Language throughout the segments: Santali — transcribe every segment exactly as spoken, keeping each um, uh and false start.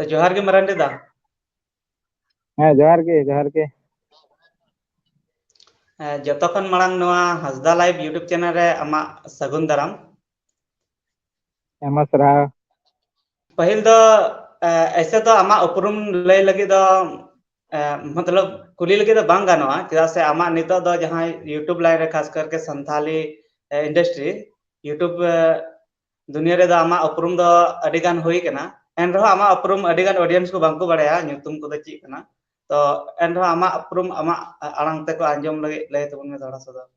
ᱛᱚ ᱡᱚᱦᱟᱨ ᱜᱮ ᱢᱟᱨᱟᱱᱰᱤ ᱫᱟ᱾ ᱦᱮᱸ, ᱡᱚᱦᱟᱨ ᱜᱮ, ᱡᱚᱦᱟᱨ ᱜᱮ᱾ ᱦᱮᱸ, ᱡᱚᱛᱚ ᱠᱷᱚᱱ ᱢᱟᱲᱟᱝ ᱱᱚᱣᱟ ᱦᱟᱸᱥᱫᱟ ᱞᱟᱭᱤᱵᱷ YouTube ᱪᱮᱱᱮᱞ ᱨᱮ ᱟᱢᱟᱜ ᱥᱟᱹᱜᱩᱱ ᱫᱟᱨᱟᱢ᱾ ᱟᱭᱢᱟ ᱥᱟᱨᱦᱟᱣ᱾ ᱯᱟᱹᱦᱤᱞ ᱫᱚ ᱮ, ᱮᱭᱥᱮ ᱫᱚ ᱟᱢᱟᱜ ᱩᱯᱨᱩᱢ ᱞᱟᱹᱭ ᱞᱟᱹᱜᱤᱫ ᱫᱚ ᱮ, ᱢᱚᱛᱞᱚᱵ ᱠᱩᱞᱤ ᱞᱟᱹᱜᱤᱫ ᱫᱚ ᱵᱟᱝ ᱜᱟᱱᱚᱜᱼᱟ, ᱪᱮᱫᱟᱜ ᱥᱮ ᱟᱢᱟᱜ ᱱᱤᱛᱚᱜ ᱫᱚ ᱡᱟᱦᱟᱸ YouTube line ᱨᱮ, ᱠᱷᱟᱥ ᱠᱟᱨ ᱠᱮ ᱥᱟᱱᱛᱷᱟᱞᱤ ᱮ, industry, YouTube ᱮ, ᱫᱩᱱᱤᱭᱟᱹ ᱨᱮᱫᱚ ᱟᱢᱟᱜ ᱩᱯᱨᱩᱢ ᱫᱚ ᱟᱹᱰᱤ ᱜᱟᱱ ᱦᱩᱭ ᱠᱟᱱᱟ᱾ ᱮᱱ ᱨᱮᱦᱚᱸ ᱟᱢᱟᱜ ᱩᱯᱨᱩᱢ ᱟᱹᱰᱤ ᱜᱟᱱ audience ᱠᱚ ᱵᱟᱝ ᱠᱚ ᱵᱟᱲᱟᱭᱟ, ᱧᱩᱛᱩᱢ ᱠᱚᱫᱚ ᱪᱮᱫ ᱠᱟᱱᱟ᱾ ᱛᱚ ᱮᱱ ᱨᱮᱦᱚᱸ ᱟᱢᱟᱜ ᱩᱯᱨᱩᱢ ᱟᱢᱟᱜ ᱟᱲᱟᱝ ᱛᱮᱠᱚ ᱟᱸᱡᱚᱢ ᱞᱟᱹᱜᱤᱫ ᱞᱟᱹᱭ ᱛᱟᱵᱚᱱ ᱢᱮ ᱛᱷᱚᱲᱟ ᱥᱚᱫᱚᱨ᱾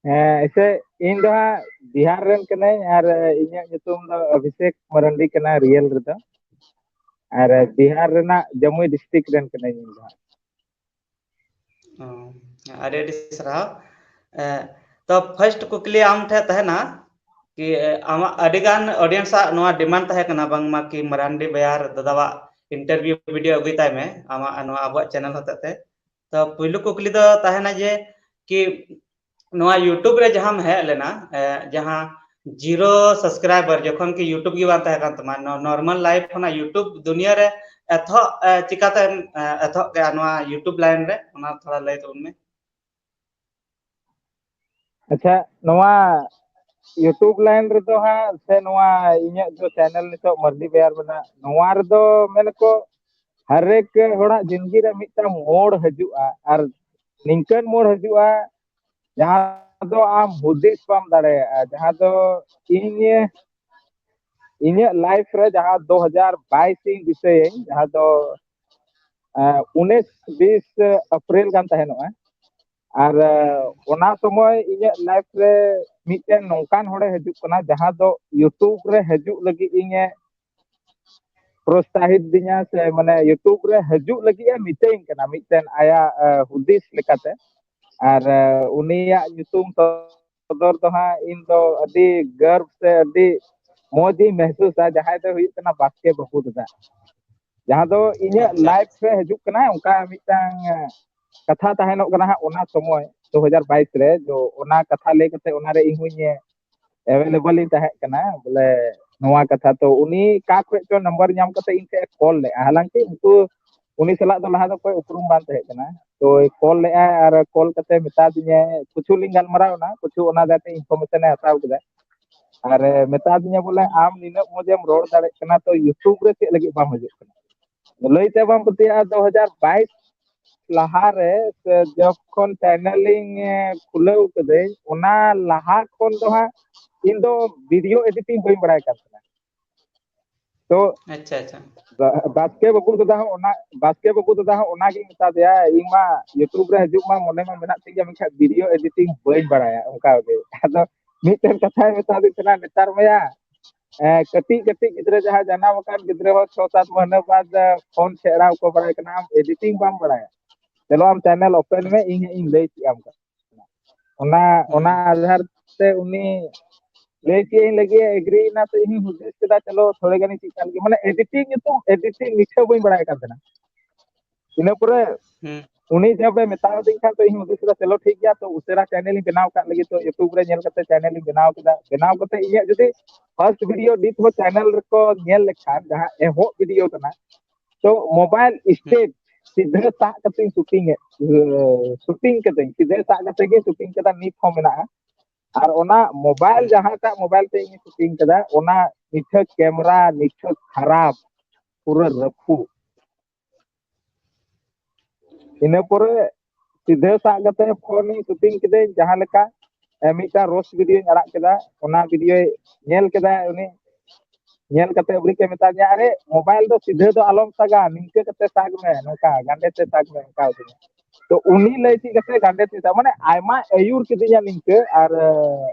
ᱦᱮᱸ, ᱮᱭᱥᱮ ᱤᱧ ᱫᱚ ᱦᱟᱸᱜ ᱵᱤᱦᱟᱨ ᱨᱮᱱ ᱠᱟᱹᱱᱟᱹᱧ ᱟᱨ ᱤᱧᱟᱹᱜ ᱧᱩᱛᱩᱢ ᱫᱚ ᱚᱵᱷᱤᱥᱮᱠ ᱢᱟᱨᱟᱱᱰᱤ ᱠᱟᱱᱟ real ᱨᱮᱫᱚ᱾ ᱟᱨ ᱵᱤᱦᱟᱨ ᱨᱮᱱᱟᱜ ᱡᱟᱢᱩᱭ district ᱨᱮᱱ ᱠᱟᱹᱱᱟᱹᱧ ᱤᱧ ᱫᱚ ᱦᱟᱸᱜ᱾ ᱚ, ᱟᱹᱰᱤ ᱟᱹᱰᱤ ᱥᱟᱨᱦᱟᱣ᱾ ᱮ, ᱛᱚ first ᱠᱩᱠᱞᱤ ᱟᱢ ᱴᱷᱮᱱ ᱛᱟᱦᱮᱱᱟ ᱠᱤ, ᱮ, ᱟᱢᱟᱜ ᱟᱹᱰᱤ ᱜᱟᱱ audience ᱟᱜ ᱱᱚᱣᱟ demand ᱛᱟᱦᱮᱸ ᱠᱟᱱᱟ ᱵᱟᱝᱢᱟ ᱠᱤ ᱢᱟᱨᱟᱱᱰᱤ ᱵᱟᱭᱟᱨ ᱫᱟᱫᱟᱣᱟᱜ interview video ᱟᱹᱜᱩᱭ ᱛᱟᱭ ᱢᱮ ᱟᱢᱟᱜ ᱱᱚᱣᱟ ᱟᱵᱚᱣᱟᱜ channel ᱦᱚᱛᱮᱛᱮ᱾ ᱛᱚ ᱯᱩᱭᱞᱩ ᱠᱩᱠᱞᱤ ᱫᱚ ᱛᱟᱦᱮᱱᱟ ᱡᱮ ᱠᱤ ᱱᱚᱣᱟ YouTube ᱨᱮ ᱡᱟᱦᱟᱸᱢ ᱦᱮᱡ ᱞᱮᱱᱟ, ᱮ, ᱡᱟᱦᱟᱸ zero subscriber ᱡᱚᱠᱷᱚᱱ ᱠᱤ YouTube ᱜᱮ ᱵᱟᱝ ᱛᱟᱦᱮᱸ ᱠᱟᱱ ᱛᱟᱢᱟ, ᱱᱚ-, normal life ᱠᱷᱚᱱᱟᱜ YouTube ᱫᱩᱱᱤᱭᱟᱹ ᱨᱮ ᱮᱛᱚᱦᱚᱵ, ᱮ, ᱪᱤᱠᱟᱛᱮᱢ, ᱮ, ᱮᱛᱚᱦᱚᱵ ᱠᱮᱜᱼᱟ ᱱᱚᱣᱟ YouTube line ᱨᱮ? ᱚᱱᱟ ᱛᱷᱚᱲᱟ ᱞᱟᱹᱭ ᱛᱟᱵᱚᱱ ᱢᱮ᱾ ᱟᱪᱪᱷᱟ, ᱱᱚᱣᱟ YouTube line ᱨᱮᱫᱚ ᱦᱟᱸᱜ ᱥᱮ ᱱᱚᱣᱟ ᱤᱧᱟᱹᱜ ᱡᱚ channel ᱱᱤᱛᱚᱜ ᱢᱟᱨᱰᱤ ᱵᱟᱭᱟᱨ ᱢᱮᱱᱟᱜ, ᱱᱚᱣᱟ ᱨᱮᱫᱚ ᱢᱮᱱᱟᱠᱚ ᱦᱟᱨᱮᱠ ᱦᱚᱲᱟᱜ ᱡᱤᱱᱫᱮᱜᱤ ᱨᱮ ᱢᱤᱫᱴᱟᱝ ᱢᱳᱲ ᱦᱤᱡᱩᱜᱼᱟ, ᱟᱨ ᱱᱤᱝᱠᱟᱹᱱ ᱢᱳᱲ ᱦᱤᱡᱩᱜᱼᱟ ᱡᱟᱦᱟᱸ ᱫᱚ ᱟᱢ ᱦᱩᱫᱤᱥ ᱵᱟᱢ ᱫᱟᱲᱮᱭᱟᱜᱼᱟ, ᱡᱟᱦᱟᱸ ᱫᱚ ᱤᱧ ᱤᱧᱟᱹᱜ life ᱨᱮ ᱡᱟᱦᱟᱸ ᱫᱩ ᱦᱟᱡᱟᱨ ᱵᱟᱭᱤᱥ ᱤᱧ ᱫᱤᱥᱟᱹᱭᱟᱹᱧ, ᱡᱟᱦᱟᱸ ᱫᱚ ᱩᱱᱤᱥ ᱵᱤᱥ ᱮᱯᱨᱤᱞ ᱠᱟᱱ ᱛᱟᱦᱮᱱᱚᱜᱼᱟ᱾ ᱟᱨ ᱚᱱᱟ ᱥᱚᱢᱚᱭ ᱤᱧᱟᱹᱜ life ᱨᱮ ᱢᱤᱫᱴᱮᱱ ᱱᱚᱝᱠᱟᱱ ᱦᱚᱲᱮ ᱦᱤᱡᱩᱜ ᱠᱟᱱᱟ ᱡᱟᱦᱟᱸ ᱫᱚ YouTube ᱨᱮ ᱦᱤᱡᱩᱜ ᱞᱟᱹᱜᱤᱫ ᱤᱧᱮ ᱯᱨᱚᱥᱛᱟᱦᱤᱛ ᱫᱤᱧᱟ, ᱥᱮ ᱢᱟᱱᱮ YouTube ᱨᱮ ᱦᱤᱡᱩᱜ ᱞᱟᱹᱜᱤᱫ ᱮ ᱢᱤᱛᱟᱹᱧ ᱠᱟᱱᱟ ᱢᱤᱫᱴᱮᱱ ᱟᱭᱟᱜ ᱦᱩᱫᱤᱥ ᱞᱮᱠᱟᱛᱮ᱾ ᱟᱨ ᱩᱱᱤᱭᱟᱜ ᱧᱩᱛᱩᱢ ᱥᱚᱫᱚᱨ ᱫᱚ ᱦᱟᱸᱜ ᱤᱧ ᱫᱚ ᱟᱹᱰᱤ ᱜᱚᱨᱵ ᱥᱮ ᱟᱹᱰᱤ ᱢᱚᱡᱽ ᱤᱧ ᱢᱮᱦᱥᱩᱥᱟ, ᱡᱟᱦᱟᱸᱭ ᱫᱚ ᱦᱩᱭᱩᱜ ᱠᱟᱱᱟ ᱵᱟᱥᱠᱮ ᱵᱟᱹᱵᱩ ᱫᱟᱫᱟ, ᱡᱟᱦᱟᱸ ᱫᱚ ᱤᱧᱟᱹᱜ life ᱨᱮ ᱦᱤᱡᱩᱜ ᱠᱟᱱᱟ᱾ ᱚᱱᱠᱟ ᱢᱤᱫᱴᱟᱝ ᱠᱟᱛᱷᱟ ᱛᱟᱦᱮᱱᱚᱜ ᱠᱟᱱᱟ ᱦᱟᱸᱜ ᱚᱱᱟ ᱥᱚᱢᱚᱭ ᱫᱩ ᱦᱟᱡᱟᱨ ᱵᱟᱭᱤᱥ ᱨᱮ, ᱡᱚ ᱚᱱᱟ ᱠᱟᱛᱷᱟ ᱞᱟᱹᱭ ᱠᱟᱛᱮ ᱚᱱᱟᱨᱮ ᱤᱧ ᱦᱚᱸᱧ available ᱤᱧ ᱛᱟᱦᱮᱸ ᱠᱟᱱᱟ, ᱵᱚᱞᱮ ᱱᱚᱣᱟ ᱠᱟᱛᱷᱟ᱾ ᱛᱚ ᱩᱱᱤ ᱚᱠᱟ ᱠᱷᱚᱱ ᱪᱚ ᱱᱟᱢᱵᱟᱨ ᱧᱟᱢ ᱠᱟᱛᱮ ᱤᱧ ᱴᱷᱮᱱ ᱮ ᱠᱚᱞ ᱞᱮᱫᱼᱟ, ᱦᱟᱞᱟᱝᱠᱤ ᱩᱱᱠᱩ ᱩᱱᱤ ᱥᱟᱞᱟᱜ ᱫᱚ ᱞᱟᱦᱟ ᱫᱚ ᱚᱠᱚᱭ ᱩᱯᱨᱩᱢ ᱵᱟᱝ ᱛᱟᱦᱮᱸ ᱠᱟᱱᱟ᱾ ᱛᱚ ᱠᱚᱞ ᱞᱮᱫᱼᱟᱭ ᱟᱨ ᱠᱚᱞ ᱠᱟᱛᱮ ᱢᱮᱛᱟ ᱫᱤᱧᱟᱭ, ᱠᱤᱪᱷᱩ ᱞᱤᱧ ᱜᱟᱞᱢᱟᱨᱟᱣ ᱮᱱᱟ, ᱠᱤᱪᱷᱩ ᱚᱱᱟ ᱫᱟᱨᱟᱭ ᱛᱮ ᱤᱱᱯᱷᱚᱨᱢᱮᱥᱚᱱ ᱮ ᱦᱟᱛᱟᱣ ᱠᱮᱫᱟ᱾ ᱟᱨ ᱮ ᱢᱮᱛᱟ ᱫᱤᱧᱟ ᱵᱚᱞᱮ, "ᱟᱢ ᱱᱤᱱᱟᱹᱜ ᱢᱚᱡᱽ ᱮᱢ ᱨᱚᱲ ᱫᱟᱲᱮᱭᱟᱜ ᱠᱟᱱᱟ, ᱛᱚ YouTube ᱨᱮ ᱪᱮᱫ ᱞᱟᱹᱜᱤᱫ ᱵᱟᱢ ᱦᱤᱡᱩᱜ ᱠᱟᱱᱟ?" ᱞᱟᱹᱭ ᱛᱮ ᱵᱟᱢ ᱯᱟᱹᱛᱭᱟᱹᱜᱼᱟ, ᱫᱩ ᱦᱟᱡᱟᱨ ᱵᱟᱭᱤᱥ ᱞᱟᱦᱟ ᱨᱮ ᱥᱮ ᱡᱚᱠᱷᱚᱱ ᱪᱮᱱᱮᱞ ᱤᱧ ᱮ, ᱠᱷᱩᱞᱟᱹᱣ ᱠᱟᱹᱫᱟᱹᱧ, ᱚᱱᱟ ᱞᱟᱦᱟ ᱠᱷᱚᱱ ᱫᱚ ᱦᱟᱸᱜ ᱤᱧ ᱫᱚ ᱵᱷᱤᱰᱤᱭᱳ ᱮᱰᱤᱴᱤᱝ ᱵᱟᱹᱧ ᱵᱟᱲᱟᱭ ᱠᱟᱱ ᱛᱟᱦᱮᱱᱟ᱾ ᱛᱚ ᱟᱪᱪᱷᱟ ᱟᱪᱪᱷᱟ ᱵᱟ- ᱵᱟᱥᱠᱮ ᱵᱟᱹᱵᱩ ᱫᱟᱫᱟ ᱦᱚᱸ ᱚᱱᱟ ᱵᱟᱥᱠᱮ ᱵᱟᱹᱵᱩ ᱫᱟᱫᱟ ᱦᱚᱸ ᱚᱱᱟᱜᱤᱧ ᱢᱮᱛᱟ ᱫᱮᱭᱟ, ᱤᱧ ᱢᱟ YouTube ᱨᱮ ᱦᱤᱡᱩᱜ ᱢᱟ ᱢᱚᱱᱮ ᱢᱟ ᱢᱮᱱᱟᱜ ᱛᱤᱧ ᱜᱮᱭᱟ, ᱢᱮᱱᱠᱷᱟᱱ ᱵᱷᱤᱰᱤᱭᱳ ᱮᱰᱤᱴᱤᱝ ᱵᱟᱹᱧ ᱵᱟᱲᱟᱭᱟ ᱚᱱᱠᱟ ᱜᱮ᱾ ᱟᱫᱚ ᱢᱤᱫᱴᱮᱱ ᱠᱟᱛᱷᱟᱭ ᱢᱮᱛᱟ ᱫᱤᱧ ᱛᱟᱦᱮᱱᱟ, ᱱᱮᱛᱟᱨ ᱢᱟᱭᱟ ᱮ, ᱠᱟᱹᱴᱤᱡ ᱠᱟᱹᱴᱤᱡ ᱜᱤᱫᱽᱨᱟᱹ ᱡᱟᱦᱟᱸᱭ ᱡᱟᱱᱟᱢ ᱟᱠᱟᱱ ᱜᱤᱫᱽᱨᱟᱹ ᱦᱚᱸ ᱪᱷᱚ ᱥᱟᱛ ᱢᱟᱹᱦᱱᱟᱹ ᱵᱟᱫ ᱮ, ᱯᱷᱳᱱ ᱪᱷᱮᱲᱟᱣ ᱠᱚ ᱵᱟᱲᱟᱭ ᱠᱟᱱᱟ, ᱟᱢ ᱮᱰᱤᱴᱤᱝ ᱵᱟᱢ ᱵᱟᱲᱟᱭᱟ, ᱪᱚᱞᱚ ᱟᱢ ᱪᱮᱱᱮᱞ ᱳᱯᱮᱱ ᱢᱮ, ᱤᱧ ᱦᱟᱸᱜ ᱤᱧ ᱞᱟᱹᱭ ᱠᱮᱫ ᱟᱢ ᱠᱟᱱᱟ᱾ ᱚᱱᱟ ᱦᱩᱸ᱾ ᱚᱱᱟ ᱟᱫᱷᱟᱨ ᱛᱮ ᱩᱱᱤ ᱞᱟᱹᱭ ᱠᱮᱫ ᱤᱧ ᱞᱟᱹᱜᱤᱫ ᱮᱜᱽᱨᱤ ᱮᱱᱟ, ᱛᱚ ᱤᱧ ᱦᱩᱫᱤᱥ ᱠᱮᱫᱟ ᱪᱚᱞᱚ ᱛᱷᱚᱲᱟ ᱜᱟᱱᱤᱧ ᱪᱮᱫ ᱠᱟᱜ ᱞᱮᱜᱮ, ᱢᱟᱱᱮ ᱮᱰᱤᱴᱤᱝ ᱧᱩᱛᱩᱢ ᱮᱰᱤᱴᱤᱝ ᱱᱤᱪᱷᱟᱹ ᱵᱟᱹᱧ ᱵᱟᱲᱟᱭ ᱠᱟᱱ ᱛᱟᱦᱮᱱᱟ᱾ ᱤᱱᱟᱹ ᱯᱚᱨᱮ ᱦᱩᱸ᱾ ᱩᱱᱤ ᱡᱟᱵᱮ ᱢᱮᱛᱟ ᱫᱤᱧ ᱠᱷᱟᱱ ᱛᱚ ᱤᱧ ᱦᱩᱫᱤᱥ ᱠᱮᱫᱟ ᱪᱚᱞᱚ ᱴᱷᱤᱠ ᱜᱮᱭᱟ, ᱛᱚ ᱩᱥᱟᱹᱨᱟ ᱪᱮᱱᱮᱞ ᱤᱧ ᱵᱮᱱᱟᱣ ᱠᱟᱜ ᱞᱟᱹᱜᱤᱫ, ᱛᱚ YouTube ᱨᱮ ᱧᱮᱞ ᱠᱟᱛᱮ ᱪᱮᱱᱮᱞ ᱤᱧ ᱵᱮᱱᱟᱣ ᱠᱮᱫᱟ᱾ ᱵᱮᱱᱟᱣ ᱠᱟᱛᱮ ᱤᱧᱟᱹᱜ ᱡᱩᱫᱤ ᱯᱷᱟᱨᱥᱴ ᱵᱷᱤᱰᱤᱭᱳ ᱱᱤᱛ ᱦᱚᱸ ᱪᱮᱱᱮᱞ ᱨᱮᱠᱚ ᱧᱮᱞ ᱞᱮᱠᱷᱟᱱ ᱡᱟᱦᱟᱸ ᱮᱦᱚᱵ ᱵᱷᱤᱰᱤᱭᱳ ᱠᱟᱱᱟ, ᱛᱚ ᱢᱳᱵᱟᱭᱤᱞ ᱥᱴᱮᱴ ᱥᱤᱫᱷᱟᱹ ᱥᱟᱵ ᱠᱟᱛᱮ ᱥᱩᱴᱤᱝ ᱮᱫ ᱥᱩᱴᱤᱝ ᱠᱟᱹᱫᱟᱹᱧ, ᱥᱤᱫᱷᱟᱹ ᱥᱟᱵ ᱠᱟᱛᱮ ᱜᱮ ᱥᱩᱴᱤᱝ ᱠᱟᱫᱟ, ᱱᱤᱛ ᱦᱚᱸ ᱢᱮᱱᱟᱜᱼᱟ᱾ ᱟᱨ ᱚᱱᱟ ᱢᱳᱵᱟᱭᱤᱞ ᱦᱩᱸ᱾ ᱡᱟᱦᱟᱸᱴᱟᱜ ᱢᱳᱵᱟᱭᱤᱞ ᱛᱮ ᱤᱧ ᱥᱩᱴᱤᱝ ᱠᱟᱫᱟ, ᱚᱱᱟ ᱱᱤᱪᱷᱟᱹ ᱠᱮᱢᱨᱟ ᱱᱤᱪᱷᱟᱹ ᱠᱷᱟᱨᱟᱯ, ᱯᱩᱨᱟᱹ ᱨᱟᱹᱯᱩᱫ᱾ ᱤᱱᱟᱹ ᱯᱚᱨᱮ ᱥᱤᱫᱷᱟᱹ ᱥᱟᱵ ᱠᱟᱛᱮ ᱯᱷᱳᱱ ᱤᱧ ᱥᱩᱴᱤᱝ ᱠᱤᱫᱟᱹᱧ ᱡᱟᱦᱟᱸ ᱞᱮᱠᱟ, ᱮ, ᱢᱤᱫᱴᱟᱝ ᱨᱳᱥᱴ ᱵᱷᱤᱰᱤᱭᱳᱧ ᱟᱲᱟᱜ ᱠᱮᱫᱟ, ᱚᱱᱟ ᱵᱷᱤᱰᱤᱭᱳᱭ ᱧᱮᱞ ᱠᱮᱫᱟ ᱩᱱᱤ᱾ ᱧᱮᱞ ᱠᱟᱛᱮ ᱩᱱᱤ ᱠᱚ ᱢᱮᱛᱟ ᱫᱤᱧᱟ, "ᱟᱨᱮ ᱢᱳᱵᱟᱭᱤᱞ ᱫᱚ ᱥᱤᱫᱷᱟᱹ ᱫᱚ ᱟᱞᱚᱢ ᱥᱟᱜᱟ, ᱱᱤᱝᱠᱟᱹ ᱠᱟᱛᱮ ᱥᱟᱜ ᱢᱮ, ᱱᱚᱝᱠᱟ ᱜᱟᱸᱰᱮ ᱛᱮ ᱥᱟᱜ ᱢᱮ", ᱚᱱᱠᱟ ᱟᱫᱤᱧᱟ᱾ ᱛᱚ ᱩᱱᱤ ᱞᱟᱹᱭ ᱪᱮᱫ ᱠᱟᱛᱮ ᱜᱟᱸᱰᱮ ᱛᱮ ᱥᱟᱜ, ᱢᱟᱱᱮ ᱟᱭᱢᱟ ᱟᱹᱭᱩᱨ ᱠᱤᱫᱤᱧᱟ ᱱᱤᱝᱠᱟᱹ, ᱟᱨ ᱮ,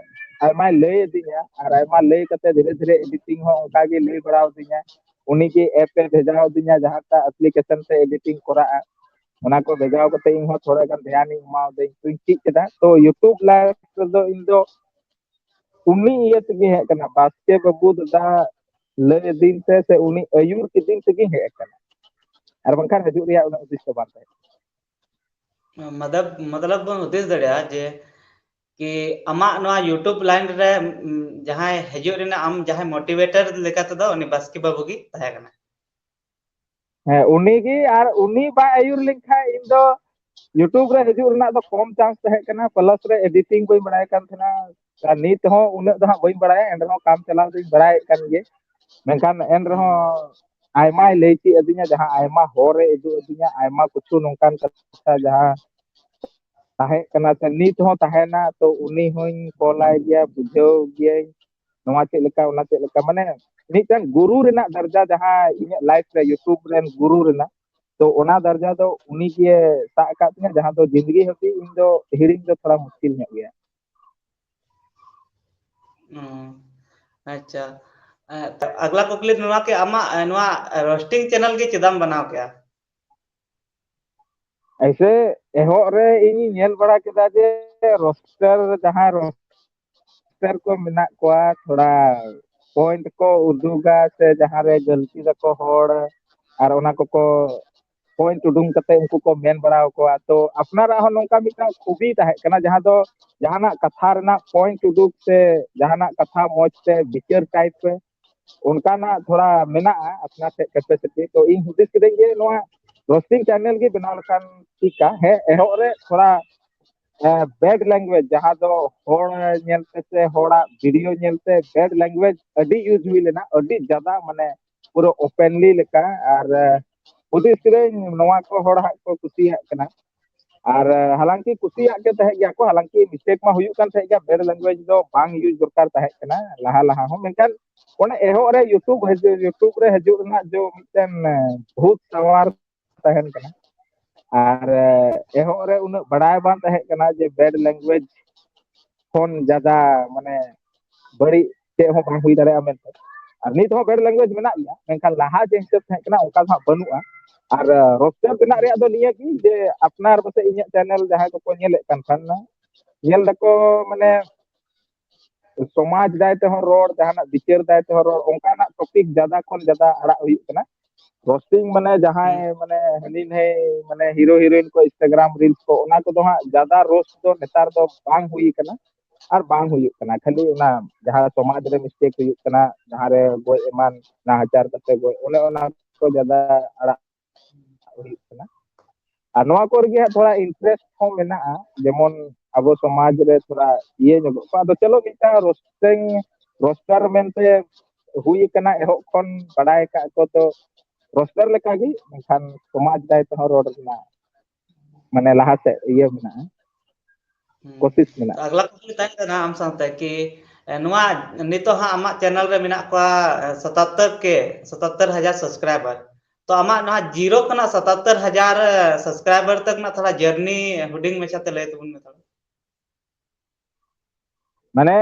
ᱟᱭᱢᱟᱭ ᱞᱟᱹᱭ ᱟᱹᱫᱤᱧᱟ, ᱟᱨ ᱟᱭᱢᱟ ᱞᱟᱹᱭ ᱠᱟᱛᱮ ᱫᱷᱤᱨᱮ ᱫᱷᱤᱨᱮ ᱮᱰᱤᱴᱤᱝ ᱦᱚᱸ ᱚᱱᱠᱟ ᱜᱮ ᱞᱟᱹᱭ ᱵᱟᱲᱟ ᱟᱹᱫᱤᱧᱟ᱾ ᱩᱱᱤ ᱜᱮ ᱮᱯ ᱮ ᱵᱷᱮᱡᱟ ᱟᱹᱫᱤᱧᱟ, ᱡᱟᱦᱟᱸᱴᱟᱜ ᱮᱯᱞᱤᱠᱮᱥᱚᱱ ᱛᱮ ᱮᱰᱤᱴᱤᱝ ᱠᱚᱨᱟᱜᱼᱟ, ᱚᱱᱟ ᱠᱚ ᱵᱷᱮᱡᱟ ᱠᱟᱛᱮ ᱤᱧ ᱦᱚᱸ ᱛᱷᱚᱲᱟ ᱜᱟᱱ ᱫᱷᱮᱭᱟᱱᱤᱧ ᱮᱢᱟᱣᱟᱫᱟᱹᱧ, ᱛᱚᱧ ᱪᱮᱫ ᱠᱮᱫᱟ᱾ ᱛᱚ YouTube ᱞᱟᱭᱤᱵᱷ ᱨᱮᱫᱚ ᱤᱧ ᱫᱚ ᱩᱱᱤ ᱤᱭᱟᱹ ᱛᱮᱜᱮ ᱦᱮᱡ ᱠᱟᱱᱟ, ᱵᱟᱥᱠᱮ ᱵᱟᱹᱵᱩ ᱫᱟᱫᱟ ᱞᱟᱹᱭ ᱟᱹᱫᱤᱧ ᱛᱮ ᱥᱮ ᱩᱱᱤ ᱟᱹᱭᱩᱨ ᱠᱤᱫᱤᱧ ᱛᱮᱜᱮᱧ ᱦᱮᱡ ᱟᱠᱟᱱᱟ, ᱟᱨ ᱵᱟᱝᱠᱷᱟᱱ ᱦᱤᱡᱩᱜ ᱨᱮᱭᱟᱜ ᱩᱱᱟᱹᱜ ᱩᱫᱤᱥ ᱫᱚ ᱵᱟᱝ ᱛᱟᱦᱮᱸ ᱠᱟᱱᱟ᱾ ᱢᱚᱛᱞᱚᱵ ᱢᱚᱛᱞᱚᱵ ᱵᱚᱱ ᱦᱩᱫᱤᱥ ᱫᱟᱲᱮᱭᱟᱜᱼᱟ ᱡᱮ ᱠᱤ ᱟᱢᱟᱜ ᱱᱚᱣᱟ YouTube line ᱨᱮ, ᱩᱢ, ᱡᱟᱦᱟᱸᱭ ᱦᱤᱡᱩᱜ ᱨᱮᱱᱟᱜ ᱟᱢ ᱡᱟᱦᱟᱸᱭ motivator ᱞᱮᱠᱟ ᱛᱮᱫᱚ ᱩᱱᱤ ᱵᱟᱥᱠᱮ ᱵᱟᱹᱵᱩ ᱜᱮ ᱛᱟᱦᱮᱸ ᱠᱟᱱᱟ᱾ ᱦᱮᱸ, ᱩᱱᱤᱜᱮ, ᱟᱨ ᱩᱱᱤ ᱵᱟᱭ ᱟᱹᱭᱩᱨ ᱞᱮᱱᱠᱷᱟᱱ ᱤᱧ ᱫᱚ YouTube ᱨᱮ ᱦᱤᱡᱩᱜ ᱨᱮᱱᱟᱜ ᱫᱚ ᱠᱚᱢ chance ᱛᱟᱦᱮᱸ ᱠᱟᱱᱟ, plus ᱨᱮ editing ᱵᱟᱹᱧ ᱵᱟᱲᱟᱭ ᱠᱟᱱ ᱛᱟᱦᱮᱱᱟ᱾ ᱟᱨ ᱱᱤᱛ ᱦᱚᱸ ᱩᱱᱟᱹᱜ ᱫᱚ ᱦᱟᱸᱜ ᱵᱟᱹᱧ ᱵᱟᱲᱟᱭᱟ, ᱮᱱ ᱨᱮᱦᱚᱸ ᱠᱟᱢ ᱪᱟᱞᱟᱣ ᱫᱚᱧ ᱵᱟᱲᱟᱭᱮᱫ ᱠᱟᱱ ᱜᱮ᱾ ᱢᱮᱱᱠᱷᱟᱱ ᱮᱱ ᱨᱮᱦᱚᱸ ᱟᱭᱢᱟᱭ ᱞᱟᱹᱭ ᱪᱮᱫ ᱟᱹᱫᱤᱧᱟ, ᱡᱟᱦᱟᱸ ᱟᱭᱢᱟ ᱦᱚᱨ ᱮ ᱩᱫᱩᱜ ᱟᱹᱫᱤᱧᱟ, ᱟᱭᱢᱟ ᱠᱤᱪᱷᱩ ᱱᱚᱝᱠᱟᱱ ᱠᱟᱛᱷᱟ ᱡᱟᱦᱟᱸ ᱛᱟᱦᱮᱸ ᱠᱟᱱᱟ ᱥᱮ ᱱᱤᱛ ᱦᱚᱸ ᱛᱟᱦᱮᱱᱟ, ᱛᱚ ᱩᱱᱤ ᱦᱚᱸᱧ ᱠᱚᱞᱟᱭ ᱜᱮᱭᱟ, ᱵᱩᱡᱷᱟᱹᱣ ᱜᱤᱭᱟᱹᱧ ᱱᱚᱣᱟ ᱪᱮᱫ ᱞᱮᱠᱟ, ᱚᱱᱟ ᱪᱮᱫ ᱞᱮᱠᱟ, ᱢᱟᱱᱮ ᱢᱤᱫᱴᱮᱱ ᱜᱩᱨᱩ ᱨᱮᱱᱟᱜ ᱫᱟᱨᱡᱟ ᱡᱟᱦᱟᱸ ᱤᱧᱟᱹᱜ life ᱨᱮ YouTube ᱨᱮᱱ ᱜᱩᱨᱩ ᱨᱮᱱᱟᱜ, ᱛᱚ ᱚᱱᱟ ᱫᱟᱨᱡᱟ ᱫᱚ ᱩᱱᱤ ᱜᱮ ᱥᱟᱵ ᱟᱠᱟᱫ ᱛᱤᱧᱟᱹ, ᱡᱟᱦᱟᱸ ᱫᱚ ᱡᱤᱱᱫᱮᱜᱤ ᱦᱟᱹᱵᱤᱡ ᱤᱧ ᱫᱚ ᱦᱤᱲᱤᱧ ᱫᱚ ᱛᱷᱚᱲᱟ ᱢᱩᱥᱠᱤᱞ ᱧᱚᱜ ᱜᱮᱭᱟ᱾ ᱚ, ᱟᱪᱪᱷᱟ᱾ ᱮ, ᱛᱚ, ᱟᱜᱽᱞᱟ ᱠᱩᱠᱞᱤ ᱱᱚᱣᱟ ᱠᱤ ᱟᱢᱟᱜ, ᱮ, ᱱᱚᱣᱟ roasting channel ᱜᱮ ᱪᱮᱫᱟᱢ ᱵᱮᱱᱟᱣ ᱠᱮᱜᱼᱟ? ᱮᱭᱥᱮ ᱮᱦᱚᱵ ᱨᱮ ᱤᱧᱤᱧ ᱧᱮᱞ ᱵᱟᱲᱟ ᱠᱮᱫᱟ ᱡᱮ roaster ᱡᱟᱦᱟᱸᱭ roaster ᱠᱚ ᱢᱮᱱᱟᱜ ᱠᱚᱣᱟ, ᱛᱷᱚᱲᱟ point ᱠᱚ ᱩᱫᱩᱜᱟ ᱥᱮ ᱡᱟᱦᱟᱸ ᱨᱮ ᱜᱟᱹᱞᱛᱤ ᱫᱟᱠᱚ ᱦᱚᱲ, ᱟᱨ ᱚᱱᱟ ᱠᱚᱠᱚ point ᱩᱰᱩᱝ ᱠᱟᱛᱮ ᱩᱱᱠᱩ ᱠᱚ ᱢᱮᱱ ᱵᱟᱲᱟ ᱟᱠᱚᱣᱟ᱾ ᱛᱚ ᱟᱯᱱᱟᱨᱟᱜ ᱦᱚᱸ ᱱᱚᱝᱠᱟ ᱢᱤᱫᱴᱟᱝ ᱠᱷᱩᱵᱤ ᱛᱟᱦᱮᱸ ᱠᱟᱱᱟ, ᱡᱟᱦᱟᱸ ᱫᱚ ᱡᱟᱦᱟᱸᱱᱟᱜ ᱠᱟᱛᱷᱟ ᱨᱮᱱᱟᱜ point ᱩᱰᱩᱠ ᱥᱮ ᱡᱟᱦᱟᱸᱱᱟᱜ ᱠᱟᱛᱷᱟ ᱢᱚᱸᱡᱽ ᱛᱮ ᱵᱤᱪᱟᱹᱨ type ᱨᱮ, ᱚᱱᱠᱟᱱᱟᱜ ᱛᱷᱚᱲᱟ ᱢᱮᱱᱟᱜᱼᱟ ᱟᱯᱱᱟᱨ ᱴᱷᱮᱡ capacity᱾ ᱛᱚ ᱤᱧ ᱦᱩᱫᱤᱥ ᱠᱤᱫᱟᱹᱧ ᱡᱮ ᱱᱚᱣᱟ roasting channel ᱜᱮ ᱵᱮᱱᱟᱣ ᱞᱮᱠᱷᱟᱱ ᱴᱷᱤᱠᱟ᱾ ᱦᱮᱸ, ᱮᱦᱚᱵ ᱨᱮ ᱛᱷᱚᱲᱟ, ᱮ, bad language, ᱡᱟᱦᱟᱸ ᱫᱚ ᱦᱚᱲ ᱧᱮᱞᱛᱮ ᱥᱮ ᱦᱚᱲᱟᱜ video ᱧᱮᱞᱛᱮ bad language ᱟᱹᱰᱤ use ᱦᱩᱭ ᱞᱮᱱᱟ, ᱟᱹᱰᱤ ᱡᱟᱫᱟ, ᱢᱟᱱᱮ ᱯᱩᱨᱟᱹ openly ᱞᱮᱠᱟ᱾ ᱟᱨ, ᱮ, ᱦᱩᱫᱤᱥ ᱠᱤᱫᱟᱹᱧ ᱱᱚᱣᱟ ᱠᱚ ᱦᱚᱲ ᱦᱟᱸᱜ ᱠᱚ ᱠᱩᱥᱤᱭᱟᱜ ᱠᱟᱱᱟ᱾ ᱟᱨ, ᱮ, ᱦᱟᱞᱟᱝᱠᱤ ᱠᱩᱥᱤᱭᱟᱜ ᱜᱮ ᱛᱟᱦᱮᱸ ᱜᱮᱭᱟ ᱠᱚ, ᱦᱟᱞᱟᱝᱠᱤ mistake ᱢᱟ ᱦᱩᱭᱩᱜ ᱠᱟᱱ ᱛᱟᱦᱮᱸ ᱜᱮᱭᱟ, bad language ᱫᱚ ᱵᱟᱝ use ᱫᱚᱨᱠᱟᱨ ᱛᱟᱦᱮᱸ ᱠᱟᱱᱟ ᱞᱟᱦᱟ ᱞᱟᱦᱟ ᱦᱚᱸ, ᱢᱮᱱᱠᱷᱟᱱ ᱚᱱᱮ ᱮᱦᱚᱵ ᱨᱮ YouTube ᱦᱤᱡᱩᱜ, YouTube ᱨᱮ ᱦᱤᱡᱩᱜ ᱨᱮᱱᱟᱜ ᱡᱮ ᱢᱤᱫᱴᱮᱱ, ᱮ, ᱵᱷᱩᱛ ᱥᱟᱶᱟᱨ ᱛᱟᱦᱮᱱ ᱠᱟᱱᱟ᱾ ᱟᱨ, ᱮ, ᱮᱦᱚᱵ ᱨᱮ ᱩᱱᱟᱹᱜ ᱵᱟᱲᱟᱭ ᱵᱟᱝ ᱛᱟᱦᱮᱸ ᱠᱟᱱᱟ ᱡᱮ bad language ᱠᱷᱚᱱ ᱡᱟᱫᱟ, ᱢᱟᱱᱮ, ᱵᱟᱹᱲᱤᱡ ᱪᱮᱫ ᱦᱚᱸ ᱵᱟᱝ ᱦᱩᱭ ᱫᱟᱲᱮᱭᱟᱜᱼᱟ ᱢᱮᱱᱛᱮ᱾ ᱟᱨ ᱱᱤᱛ ᱦᱚᱸ bad language ᱢᱮᱱᱟᱜ ᱜᱮᱭᱟ, ᱢᱮᱱᱠᱷᱟᱱ ᱞᱟᱦᱟ ᱡᱮ ᱦᱤᱥᱟᱹᱵ ᱛᱟᱦᱮᱸ ᱠᱟᱱᱟ ᱚᱱᱠᱟ ᱫᱚ ᱦᱟᱸᱜ ᱵᱟᱹᱱᱩᱜᱼᱟ᱾ ᱟᱨ, ᱮ, roaster ᱵᱮᱱᱟᱜ ᱨᱮᱭᱟᱜ ᱫᱚ ᱱᱤᱭᱟᱹ ᱜᱮ ᱡᱮ ᱟᱯᱱᱟᱨ ᱯᱟᱥᱮᱡ ᱤᱧᱟᱹᱜ channel ᱡᱟᱦᱟᱸᱭ ᱠᱚᱠᱚ ᱧᱮᱞᱮᱫ ᱠᱟᱱ ᱠᱷᱟᱱ, ᱧᱮᱞ ᱫᱟᱠᱚ, ᱢᱟᱱᱮ, ᱥᱚᱢᱟᱡᱽ ᱫᱟᱭ ᱛᱮᱦᱚᱸ ᱨᱚᱲ, ᱡᱟᱦᱟᱱᱟᱜ ᱵᱤᱪᱟᱹᱨ ᱫᱟᱭ ᱛᱮᱦᱚᱸ ᱨᱚᱲ, ᱚᱱᱠᱟᱱᱟᱜ topic ᱡᱟᱫᱟ ᱠᱷᱚᱱ ᱡᱟᱫᱟ ᱟᱲᱟᱜ ᱦᱩᱭᱩᱜ ᱠᱟᱱᱟ᱾ ᱨᱳᱥᱴᱤᱝ ᱢᱟᱱᱮ ᱡᱟᱦᱟᱸᱭ ᱢᱟᱱᱮ ᱦᱟᱹᱱᱤ ᱱᱟᱹᱭ ᱢᱟᱱᱮ ᱦᱤᱨᱳ ᱦᱤᱨᱳᱭᱤᱱ ᱠᱚ Instagram reels ᱠᱚ, ᱚᱱᱟ ᱠᱚᱫᱚ ᱦᱟᱸᱜ ᱡᱟᱫᱟ ᱨᱳᱥᱴ ᱫᱚ ᱱᱮᱛᱟᱨ ᱫᱚ ᱵᱟᱝ ᱦᱩᱭ ᱠᱟᱱᱟ ᱟᱨ ᱵᱟᱝ ᱦᱩᱭᱩᱜ ᱠᱟᱱᱟ᱾ ᱠᱷᱟᱹᱞᱤ ᱚᱱᱟ ᱡᱟᱦᱟᱸ ᱥᱚᱢᱟᱡᱽ ᱨᱮ ᱢᱤᱥᱴᱮᱠ ᱦᱩᱭᱩᱜ ᱠᱟᱱᱟ, ᱡᱟᱦᱟᱸ ᱨᱮ ᱜᱚᱡ ᱮᱢᱟᱱ ᱱᱟᱦᱟᱪᱟᱨ ᱠᱟᱛᱮ ᱜᱚᱡ, ᱚᱱᱮ ᱚᱱᱟ ᱠᱚ ᱡᱟᱫᱟ ᱟᱲᱟᱜ ᱦᱩᱭᱩᱜ ᱠᱟᱱᱟ᱾ ᱟᱨ ᱱᱚᱣᱟ ᱠᱚᱨᱮ ᱜᱮ ᱦᱟᱸᱜ ᱛᱷᱚᱲᱟ ᱤᱱᱴᱟᱨᱮᱥᱴ ᱦᱚᱸ ᱢᱮᱱᱟᱜᱼᱟ, ᱡᱮᱢᱚᱱ ᱟᱵᱚ ᱥᱚᱢᱟᱡᱽ ᱨᱮ ᱛᱷᱚᱲᱟ ᱤᱭᱟᱹ ᱧᱚᱜᱚᱜ ᱠᱚ᱾ ᱟᱫᱚ ᱪᱚᱞᱚ ᱢᱤᱫᱴᱟᱝ ᱨᱳᱥᱴᱤᱝ, ᱨᱳᱥᱴᱟᱨ ᱢᱮᱱᱛᱮ ᱦᱩᱭ ᱟᱠᱟᱱᱟ, ᱮᱦᱚᱵ ᱠᱷᱚᱱ ᱵᱟᱰᱟᱭ ᱟᱠᱟᱫ ᱠᱚ, ᱛᱚ ᱨᱳᱥᱴᱟᱨ ᱞᱮᱠᱟᱜᱮ, ᱢᱮᱱᱠᱷᱟᱱ ᱥᱚᱢᱟᱡᱽ ᱫᱟᱭ ᱛᱮᱦᱚᱸ ᱨᱚᱲ ᱨᱮᱱᱟᱜ ᱢᱟᱱᱮ ᱞᱟᱦᱟ ᱥᱮᱫ ᱤᱭᱟᱹ ᱢᱮᱱᱟᱜᱼᱟ, ᱦᱩᱸ᱾ ᱠᱳᱥᱤᱥ ᱢᱮᱱᱟᱜᱼᱟ᱾ ᱟᱜᱽᱞᱟ ᱠᱩᱠᱞᱤ ᱛᱟᱦᱮᱸ ᱠᱟᱱᱟ ᱟᱢ ᱥᱟᱶᱛᱮ ᱠᱤ, ᱮ, ᱱᱚᱣᱟ ᱱᱤᱛᱚᱜ ᱦᱟᱸᱜ ᱟᱢᱟᱜ ᱪᱮᱱᱮᱞ ᱨᱮ ᱢᱮᱱᱟᱜ ᱠᱚᱣᱟ, ᱮ, ᱥᱟᱛᱟᱛᱛᱚᱨ ᱠᱮ, ᱥᱟᱛᱟᱛᱛᱚᱨ ᱦᱟᱡᱟᱨ ᱥᱟᱵᱥᱠᱨᱟᱭᱵᱟᱨ᱾ ᱛᱚ ᱟᱢᱟᱜ ᱱᱚᱣᱟ ᱡᱤᱨᱳ ᱠᱷᱚᱱᱟᱜ ᱥᱟᱛᱟᱛᱛᱚᱨ ᱦᱟᱡᱟᱨ ᱥᱟᱵᱥᱠᱨᱟᱭᱵᱟᱨ ᱛᱟᱠ ᱨᱮᱱᱟᱜ ᱛᱷᱚᱲᱟ ᱡᱟᱨᱱᱤ ᱦᱩᱰᱤᱧ ᱢᱟᱪᱷᱟᱛᱮ ᱞᱟᱹᱭ ᱛᱟᱵᱚᱱ ᱢᱮ ᱛᱷᱚᱲᱟ᱾ ᱢᱟᱱᱮ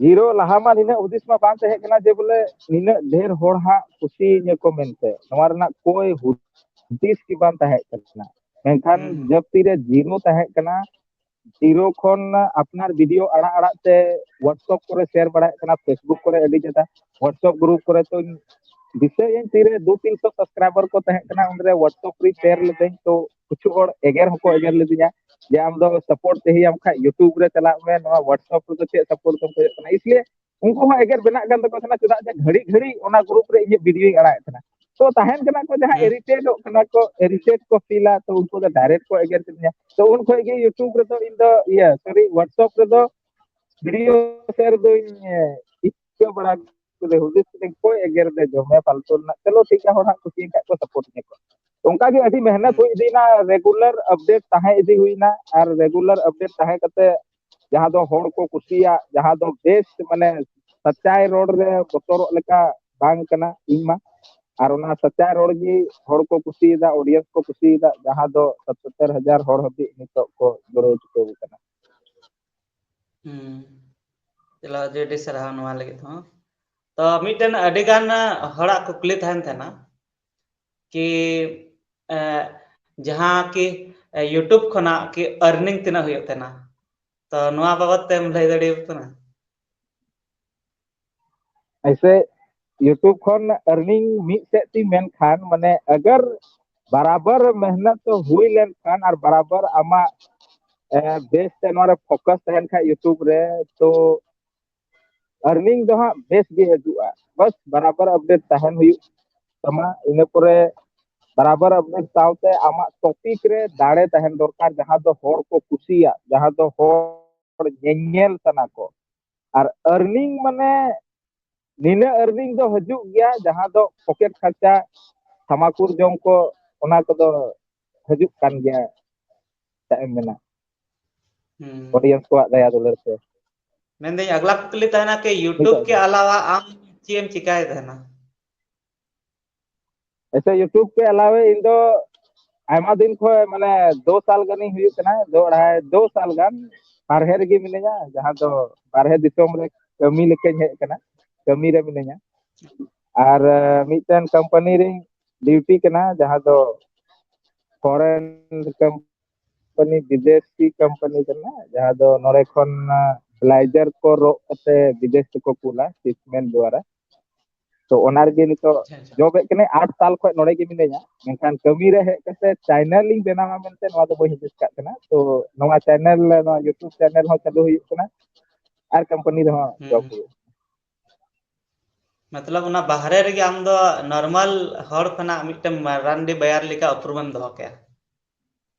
ᱡᱤᱨᱳ ᱞᱟᱦᱟ ᱢᱟ ᱱᱤᱱᱟᱹᱜ ᱦᱩᱫᱤᱥ ᱢᱟ ᱵᱟᱝ ᱛᱟᱦᱮᱸ ᱠᱟᱱᱟ ᱡᱮ ᱵᱚᱞᱮ ᱱᱤᱱᱟᱹᱜ ᱰᱷᱮᱨ ᱦᱚᱲ ᱦᱟᱸᱜ ᱠᱩᱥᱤᱭᱟᱹᱧᱟᱹ ᱠᱚ ᱢᱮᱱᱛᱮ᱾ ᱱᱚᱣᱟ ᱨᱮᱱᱟᱜ ᱠᱳᱭ ᱦᱩᱫᱤᱥ ᱜᱮ ᱵᱟᱝ ᱛᱟᱦᱮᱸ ᱠᱟᱱᱟ᱾ ᱢᱮᱱᱠᱷᱟᱱ ᱦᱩᱸ, ᱦᱩᱸ᱾ ᱡᱟᱹᱥᱛᱤ ᱨᱮ ᱡᱤᱨᱳ ᱛᱟᱦᱮᱸ ᱠᱟᱱᱟ, ᱡᱤᱨᱳ ᱠᱷᱚᱱ ᱟᱯᱱᱟᱨ ᱵᱷᱤᱰᱤᱭᱳ ᱟᱲᱟᱜ ᱟᱲᱟᱜ ᱛᱮ WhatsApp ᱠᱚᱨᱮ ᱥᱮᱭᱟᱨ ᱵᱟᱲᱟᱭᱮᱫ ᱠᱟᱱᱟ, Facebook ᱠᱚᱨᱮ ᱟᱹᱰᱤ ᱡᱟᱫᱟ, WhatsApp ᱜᱨᱩᱯ ᱠᱚᱨᱮ ᱛᱚᱧ ᱫᱤᱥᱟᱹᱭᱟᱹᱧ ᱛᱤᱨᱮ ᱫᱩ ᱛᱤᱱᱥᱚ ᱥᱟᱵᱥᱠᱨᱟᱭᱵᱟᱨ ᱠᱚ ᱛᱟᱦᱮᱸ ᱠᱟᱱᱟ, ᱩᱱᱨᱮ WhatsApp ᱨᱮ ᱥᱮᱭᱟᱨ ᱞᱤᱫᱟᱹᱧ, ᱛᱚ ᱠᱤᱪᱷᱩ ᱦᱚᱲ ᱮᱜᱮᱨ ᱦᱚᱸᱠᱚ ᱮᱜᱮᱨ ᱞᱤᱫᱤᱧᱟ ᱡᱮ ᱟᱢ ᱫᱚ ᱥᱟᱯᱳᱨᱴ ᱪᱟᱹᱦᱤᱭᱟᱢ ᱠᱷᱟᱡ YouTube ᱨᱮ ᱪᱟᱞᱟᱜ ᱢᱮ, ᱱᱚᱣᱟ WhatsApp ᱨᱮᱫᱚ ᱪᱮᱫ ᱥᱟᱯᱳᱨᱴ ᱫᱚᱢ ᱠᱷᱚᱡᱚᱜ ᱠᱟᱱᱟ? ᱤᱥᱞᱤᱭᱮ ᱩᱱᱠᱩ ᱦᱚᱸ ᱮᱜᱮᱨ ᱵᱮᱱᱟᱜ ᱠᱟᱱ ᱛᱟᱠᱚ ᱛᱟᱦᱮᱱᱟ, ᱪᱮᱫᱟᱜ ᱡᱮ ᱜᱷᱟᱹᱲᱤ ᱜᱷᱟᱹᱲᱤ ᱚᱱᱟ ᱜᱨᱩᱯ ᱨᱮ ᱤᱧᱟᱹᱜ ᱵᱷᱤᱰᱤᱭᱳᱧ ᱟᱲᱟᱜ ᱮᱫ ᱛᱟᱦᱮᱱᱟ᱾ ᱛᱚ ᱛᱟᱦᱮᱱ ᱠᱟᱱᱟ ᱠᱚ ᱡᱟᱦᱟᱸ ᱦᱩᱸ᱾ ᱤᱨᱤᱴᱮᱴᱚᱜ ᱠᱟᱱᱟ ᱠᱚ, ᱤᱨᱤᱴᱮᱴ ᱠᱚ ᱯᱷᱤᱞᱟ, ᱛᱚ ᱩᱱᱠᱩ ᱫᱚ ᱰᱟᱭᱨᱮᱠᱴ ᱠᱚ ᱮᱜᱮᱨ ᱠᱤᱫᱤᱧᱟ᱾ ᱛᱚ ᱩᱱ ᱠᱷᱚᱡ ᱜᱮ YouTube ᱨᱮᱫᱚ ᱤᱧ ᱫᱚ, ᱤᱭᱟᱹ, ᱥᱚᱨᱤ, WhatsApp ᱨᱮᱫᱚ ᱵᱷᱤᱰᱤᱭᱳ ᱥᱮᱭᱟᱨ ᱫᱚᱧ, ᱮ, ᱤᱠᱟᱹ ᱵᱟᱲᱟ ᱠᱮᱫᱟ, ᱦᱩᱫᱤᱥ ᱠᱤᱫᱟᱹᱧ ᱚᱠᱚᱭ ᱮᱜᱮᱨ ᱫᱮ ᱡᱚᱢᱮ ᱯᱷᱟᱞᱛᱩ ᱨᱮᱱᱟᱜ, ᱪᱚᱞᱚ ᱴᱷᱤᱠ ᱜᱮᱭᱟ, ᱦᱚᱲ ᱦᱟᱸᱜ ᱠᱩᱥᱤᱭᱮᱱ ᱠᱷᱟᱡ ᱠᱚ ᱥᱟᱯᱳᱨᱴ ᱤᱧᱟ ᱠᱚ᱾ ᱚᱱᱠᱟ ᱜᱮ ᱟᱹᱰᱤ ᱢᱮᱦᱱᱚᱛ ᱦᱩᱸ᱾ ᱦᱩᱭ ᱤᱫᱤᱭᱮᱱᱟ, ᱨᱮᱜᱩᱞᱟᱨ ᱟᱯᱰᱮᱴ ᱛᱟᱦᱮᱸ ᱤᱫᱤ ᱦᱩᱭᱱᱟ, ᱟᱨ ᱨᱮᱜᱩᱞᱟᱨ ᱟᱯᱰᱮᱴ ᱛᱟᱦᱮᱸ ᱠᱟᱛᱮ ᱡᱟᱦᱟᱸ ᱫᱚ ᱦᱚᱲ ᱠᱚ ᱠᱩᱥᱤᱭᱟᱜ, ᱡᱟᱦᱟᱸ ᱫᱚ ᱵᱮᱥ, ᱢᱟᱱᱮ ᱥᱟᱪᱟᱭ ᱨᱚᱲ ᱨᱮ ᱵᱚᱛᱚᱨᱚᱜ ᱞᱮᱠᱟ ᱵᱟᱝ ᱠᱟᱱᱟ ᱤᱧ ᱢᱟ᱾ ᱟᱨ ᱚᱱᱟ ᱥᱟᱪᱟᱭ ᱨᱚᱲ ᱜᱮ ᱦᱚᱲ ᱠᱚ ᱠᱩᱥᱤᱭᱮᱫᱟ, ᱚᱰᱤᱭᱮᱱᱥ ᱠᱚ ᱠᱩᱥᱤᱭᱮᱫᱟ, ᱡᱟᱦᱟᱸ ᱫᱚ ᱥᱟᱛᱟᱛᱛᱚᱨ ᱦᱟᱡᱟᱨ ᱦᱚᱲ ᱦᱟᱹᱵᱤᱡ ᱱᱤᱛᱚᱜ ᱠᱚ ᱫᱩᱨᱟᱹᱣ ᱪᱩᱠᱟᱹᱣ ᱟᱠᱟᱱᱟ᱾ ᱦᱩᱸ᱾ ᱪᱚᱞᱚ, ᱟᱹᱰᱤ ᱟᱹᱰᱤ ᱥᱟᱨᱦᱟᱣ ᱱᱚᱣᱟ ᱞᱟᱹᱜᱤᱫ ᱦᱚᱸ᱾ ᱛᱚ ᱢᱤᱫᱴᱮᱱ ᱟᱹᱰᱤ ᱜᱟᱱ ᱦᱚᱲᱟᱜ ᱠᱩᱠᱞᱤ ᱛᱟᱦᱮᱱ ᱛᱟᱦᱮᱱᱟ ᱠᱤ, ᱮ, ᱡᱟᱦᱟᱸ ᱠᱤ, ᱮ, YouTube ᱠᱷᱚᱱᱟᱜ ᱠᱤ earning ᱛᱤᱱᱟᱹᱜ ᱦᱩᱭᱩᱜ ᱛᱟᱦᱮᱱᱟ? ᱛᱚ ᱱᱚᱣᱟ ᱵᱟᱵᱚᱛ ᱛᱮᱢ ᱞᱟᱹᱭ ᱫᱟᱲᱮᱭᱟᱠᱚ ᱠᱟᱱᱟ? ᱮᱭᱥᱮ YouTube ᱠᱷᱚᱱ earning ᱢᱤᱫ ᱥᱮᱫ ᱛᱤᱧ ᱢᱮᱱᱠᱷᱟᱱ, ᱢᱟᱱᱮ ᱟᱜᱟᱨ ᱵᱟᱨᱟᱵᱟᱨ ᱢᱮᱦᱱᱚᱛ ᱦᱩᱭ ᱞᱮᱱᱠᱷᱟᱱ ᱟᱨ ᱵᱟᱨᱟᱵᱟᱨ ᱟᱢᱟᱜ ᱮ, ᱵᱮᱥ ᱛᱮ ᱱᱚᱣᱟ ᱨᱮ focus ᱛᱟᱦᱮᱱ ᱠᱷᱟᱡ YouTube ᱨᱮ, ᱛᱚ earning ᱫᱚ ᱦᱟᱸᱜ ᱵᱮᱥ ᱜᱮ ᱦᱤᱡᱩᱜᱼᱟ᱾ ᱵᱟᱥ ᱵᱟᱨᱟᱵᱟᱨ update ᱛᱟᱦᱮᱱ ᱦᱩᱭᱩᱜ ᱛᱟᱢᱟ᱾ ᱤᱱᱟᱹ ᱯᱚᱨᱮ ᱵᱟᱨᱟᱵᱟᱨ update ᱥᱟᱶᱛᱮ ᱟᱢᱟᱜ topic ᱨᱮ ᱫᱟᱲᱮ ᱛᱟᱦᱮᱱ ᱫᱚᱨᱠᱟᱨ, ᱡᱟᱦᱟᱸ ᱫᱚ ᱦᱚᱲ ᱠᱚ ᱠᱩᱥᱤᱭᱟᱜ, ᱡᱟᱦᱟᱸ ᱫᱚ ᱦᱚᱲ ᱧᱮᱧᱮᱞ ᱥᱟᱱᱟ ᱠᱚ᱾ ᱟᱨ earning ᱢᱟᱱᱮ ᱱᱤᱱᱟᱹᱜ earning ᱫᱚ ᱦᱤᱡᱩᱜ ᱜᱮᱭᱟ, ᱡᱟᱦᱟᱸ ᱫᱚ pocket ᱠᱷᱚᱨᱪᱟ, ᱛᱷᱟᱢᱟᱠᱩᱨ ᱡᱚᱢ ᱠᱚ, ᱚᱱᱟ ᱠᱚᱫᱚ ᱦᱤᱡᱩᱜ ᱠᱟᱱ ᱜᱮᱭᱟ᱾ ᱪᱮᱫ ᱮᱢ ᱢᱮᱱᱟ, ᱦᱩᱸ᱾ Audience ᱠᱚᱣᱟᱜ ᱫᱟᱭᱟ ᱫᱩᱞᱟᱹᱲ ᱛᱮ᱾ ᱢᱮᱱᱫᱟᱹᱧ, ᱟᱜᱽᱞᱟ ᱠᱩᱠᱞᱤ ᱛᱟᱦᱮᱱᱟ ᱠᱤ, YouTube ᱱᱤᱛᱚᱜ ᱠᱮ ᱫᱚ ᱟᱞᱟᱣᱟ ᱟᱢ ᱪᱮᱫ ᱮᱢ ᱪᱤᱠᱟᱭ ᱛᱟᱦᱮᱱᱟ? ᱮᱥᱮ YouTube ᱠᱮ ᱟᱞᱟᱣᱟ ᱤᱧ ᱫᱚ ᱟᱭᱢᱟ ᱫᱤᱱ ᱠᱷᱚᱱ, ᱢᱟᱱᱮ ᱫᱩ ᱥᱟᱞ ᱜᱟᱱᱤᱧ ᱦᱩᱭᱩᱜ ᱠᱟᱱᱟ, ᱫᱩ ᱟᱲᱟᱭ ᱫᱩ ᱥᱟᱞ ᱜᱟᱱ ᱵᱟᱨᱦᱮ ᱨᱮᱜᱮ ᱢᱤᱱᱟᱹᱧᱟ, ᱡᱟᱦᱟᱸ ᱫᱚ ᱵᱟᱨᱦᱮ ᱫᱤᱥᱚᱢ ᱨᱮ ᱠᱟᱹᱢᱤ ᱞᱮᱠᱟᱧ ᱦᱮᱡ ᱟᱠᱟᱱᱟ, ᱠᱟᱹᱢᱤ ᱨᱮ ᱢᱤᱱᱟᱹᱧᱟ᱾ ᱟᱨ ᱟᱸ, ᱢᱤᱫᱴᱮᱱ company ᱨᱤᱧ duty ᱠᱟᱱᱟ, ᱡᱟᱦᱟᱸ ᱫᱚ foreign company, ᱵᱤᱫᱮᱥᱤ company ᱠᱟᱱᱟ, ᱡᱟᱦᱟᱸ ᱫᱚ ᱱᱚᱰᱮ ᱠᱷᱚᱱ ᱟᱸ, ᱵᱞᱮᱡᱟᱨ ᱠᱚ ᱨᱚᱜ ᱠᱟᱛᱮ ᱵᱤᱫᱮᱥ ᱛᱮᱠᱚ ᱠᱩᱞᱟ shipment ᱫᱣᱟᱨᱟ᱾ ᱛᱚ ᱚᱱᱟ ᱨᱮᱜᱮ ᱱᱤᱛᱚᱜ ᱟᱪᱪᱷᱟ, ᱟᱪᱪᱷᱟ᱾ ᱡᱚᱵ ᱮᱫ ᱠᱟᱹᱱᱟᱹᱧ, ᱟᱴ ᱥᱟᱞ ᱠᱷᱚᱱ ᱱᱚᱰᱮ ᱜᱮ ᱢᱤᱱᱟᱹᱧᱟ᱾ ᱢᱮᱱᱠᱷᱟᱱ ᱠᱟᱹᱢᱤ ᱨᱮ ᱦᱮᱡ ᱠᱟᱛᱮ channel ᱤᱧ ᱵᱮᱱᱟᱣᱟ ᱢᱮᱱᱛᱮ ᱱᱚᱣᱟ ᱫᱚ ᱵᱟᱹᱧ ᱦᱩᱫᱤᱥ ᱠᱟᱜ ᱠᱟᱱᱟ᱾ ᱛᱚ ᱱᱚᱣᱟ channel, ᱱᱚᱣᱟ YouTube channel ᱦᱚᱸ ᱪᱟᱹᱞᱩ ᱦᱩᱭᱩᱜ ᱠᱟᱱᱟ ᱟᱨ company ᱨᱮᱦᱚᱸ ᱦᱩᱸ, ᱡᱚᱵ ᱦᱩᱸ᱾ ᱦᱩᱭᱩᱜ ᱠᱟᱱᱟ᱾ ᱢᱚᱛᱞᱚᱵ ᱚᱱᱟ ᱵᱟᱦᱨᱮ ᱨᱮᱜᱮ ᱟᱢ ᱫᱚ normal ᱦᱚᱲ ᱠᱷᱚᱱᱟᱜ ᱢᱤᱫᱴᱮᱱ ᱢᱟᱨᱟᱱᱰᱤ ᱵᱟᱭᱟᱨ ᱞᱮᱠᱟ ᱩᱯᱨᱩᱢᱮᱢ ᱫᱚᱦᱚ ᱠᱮᱜᱼᱟ᱾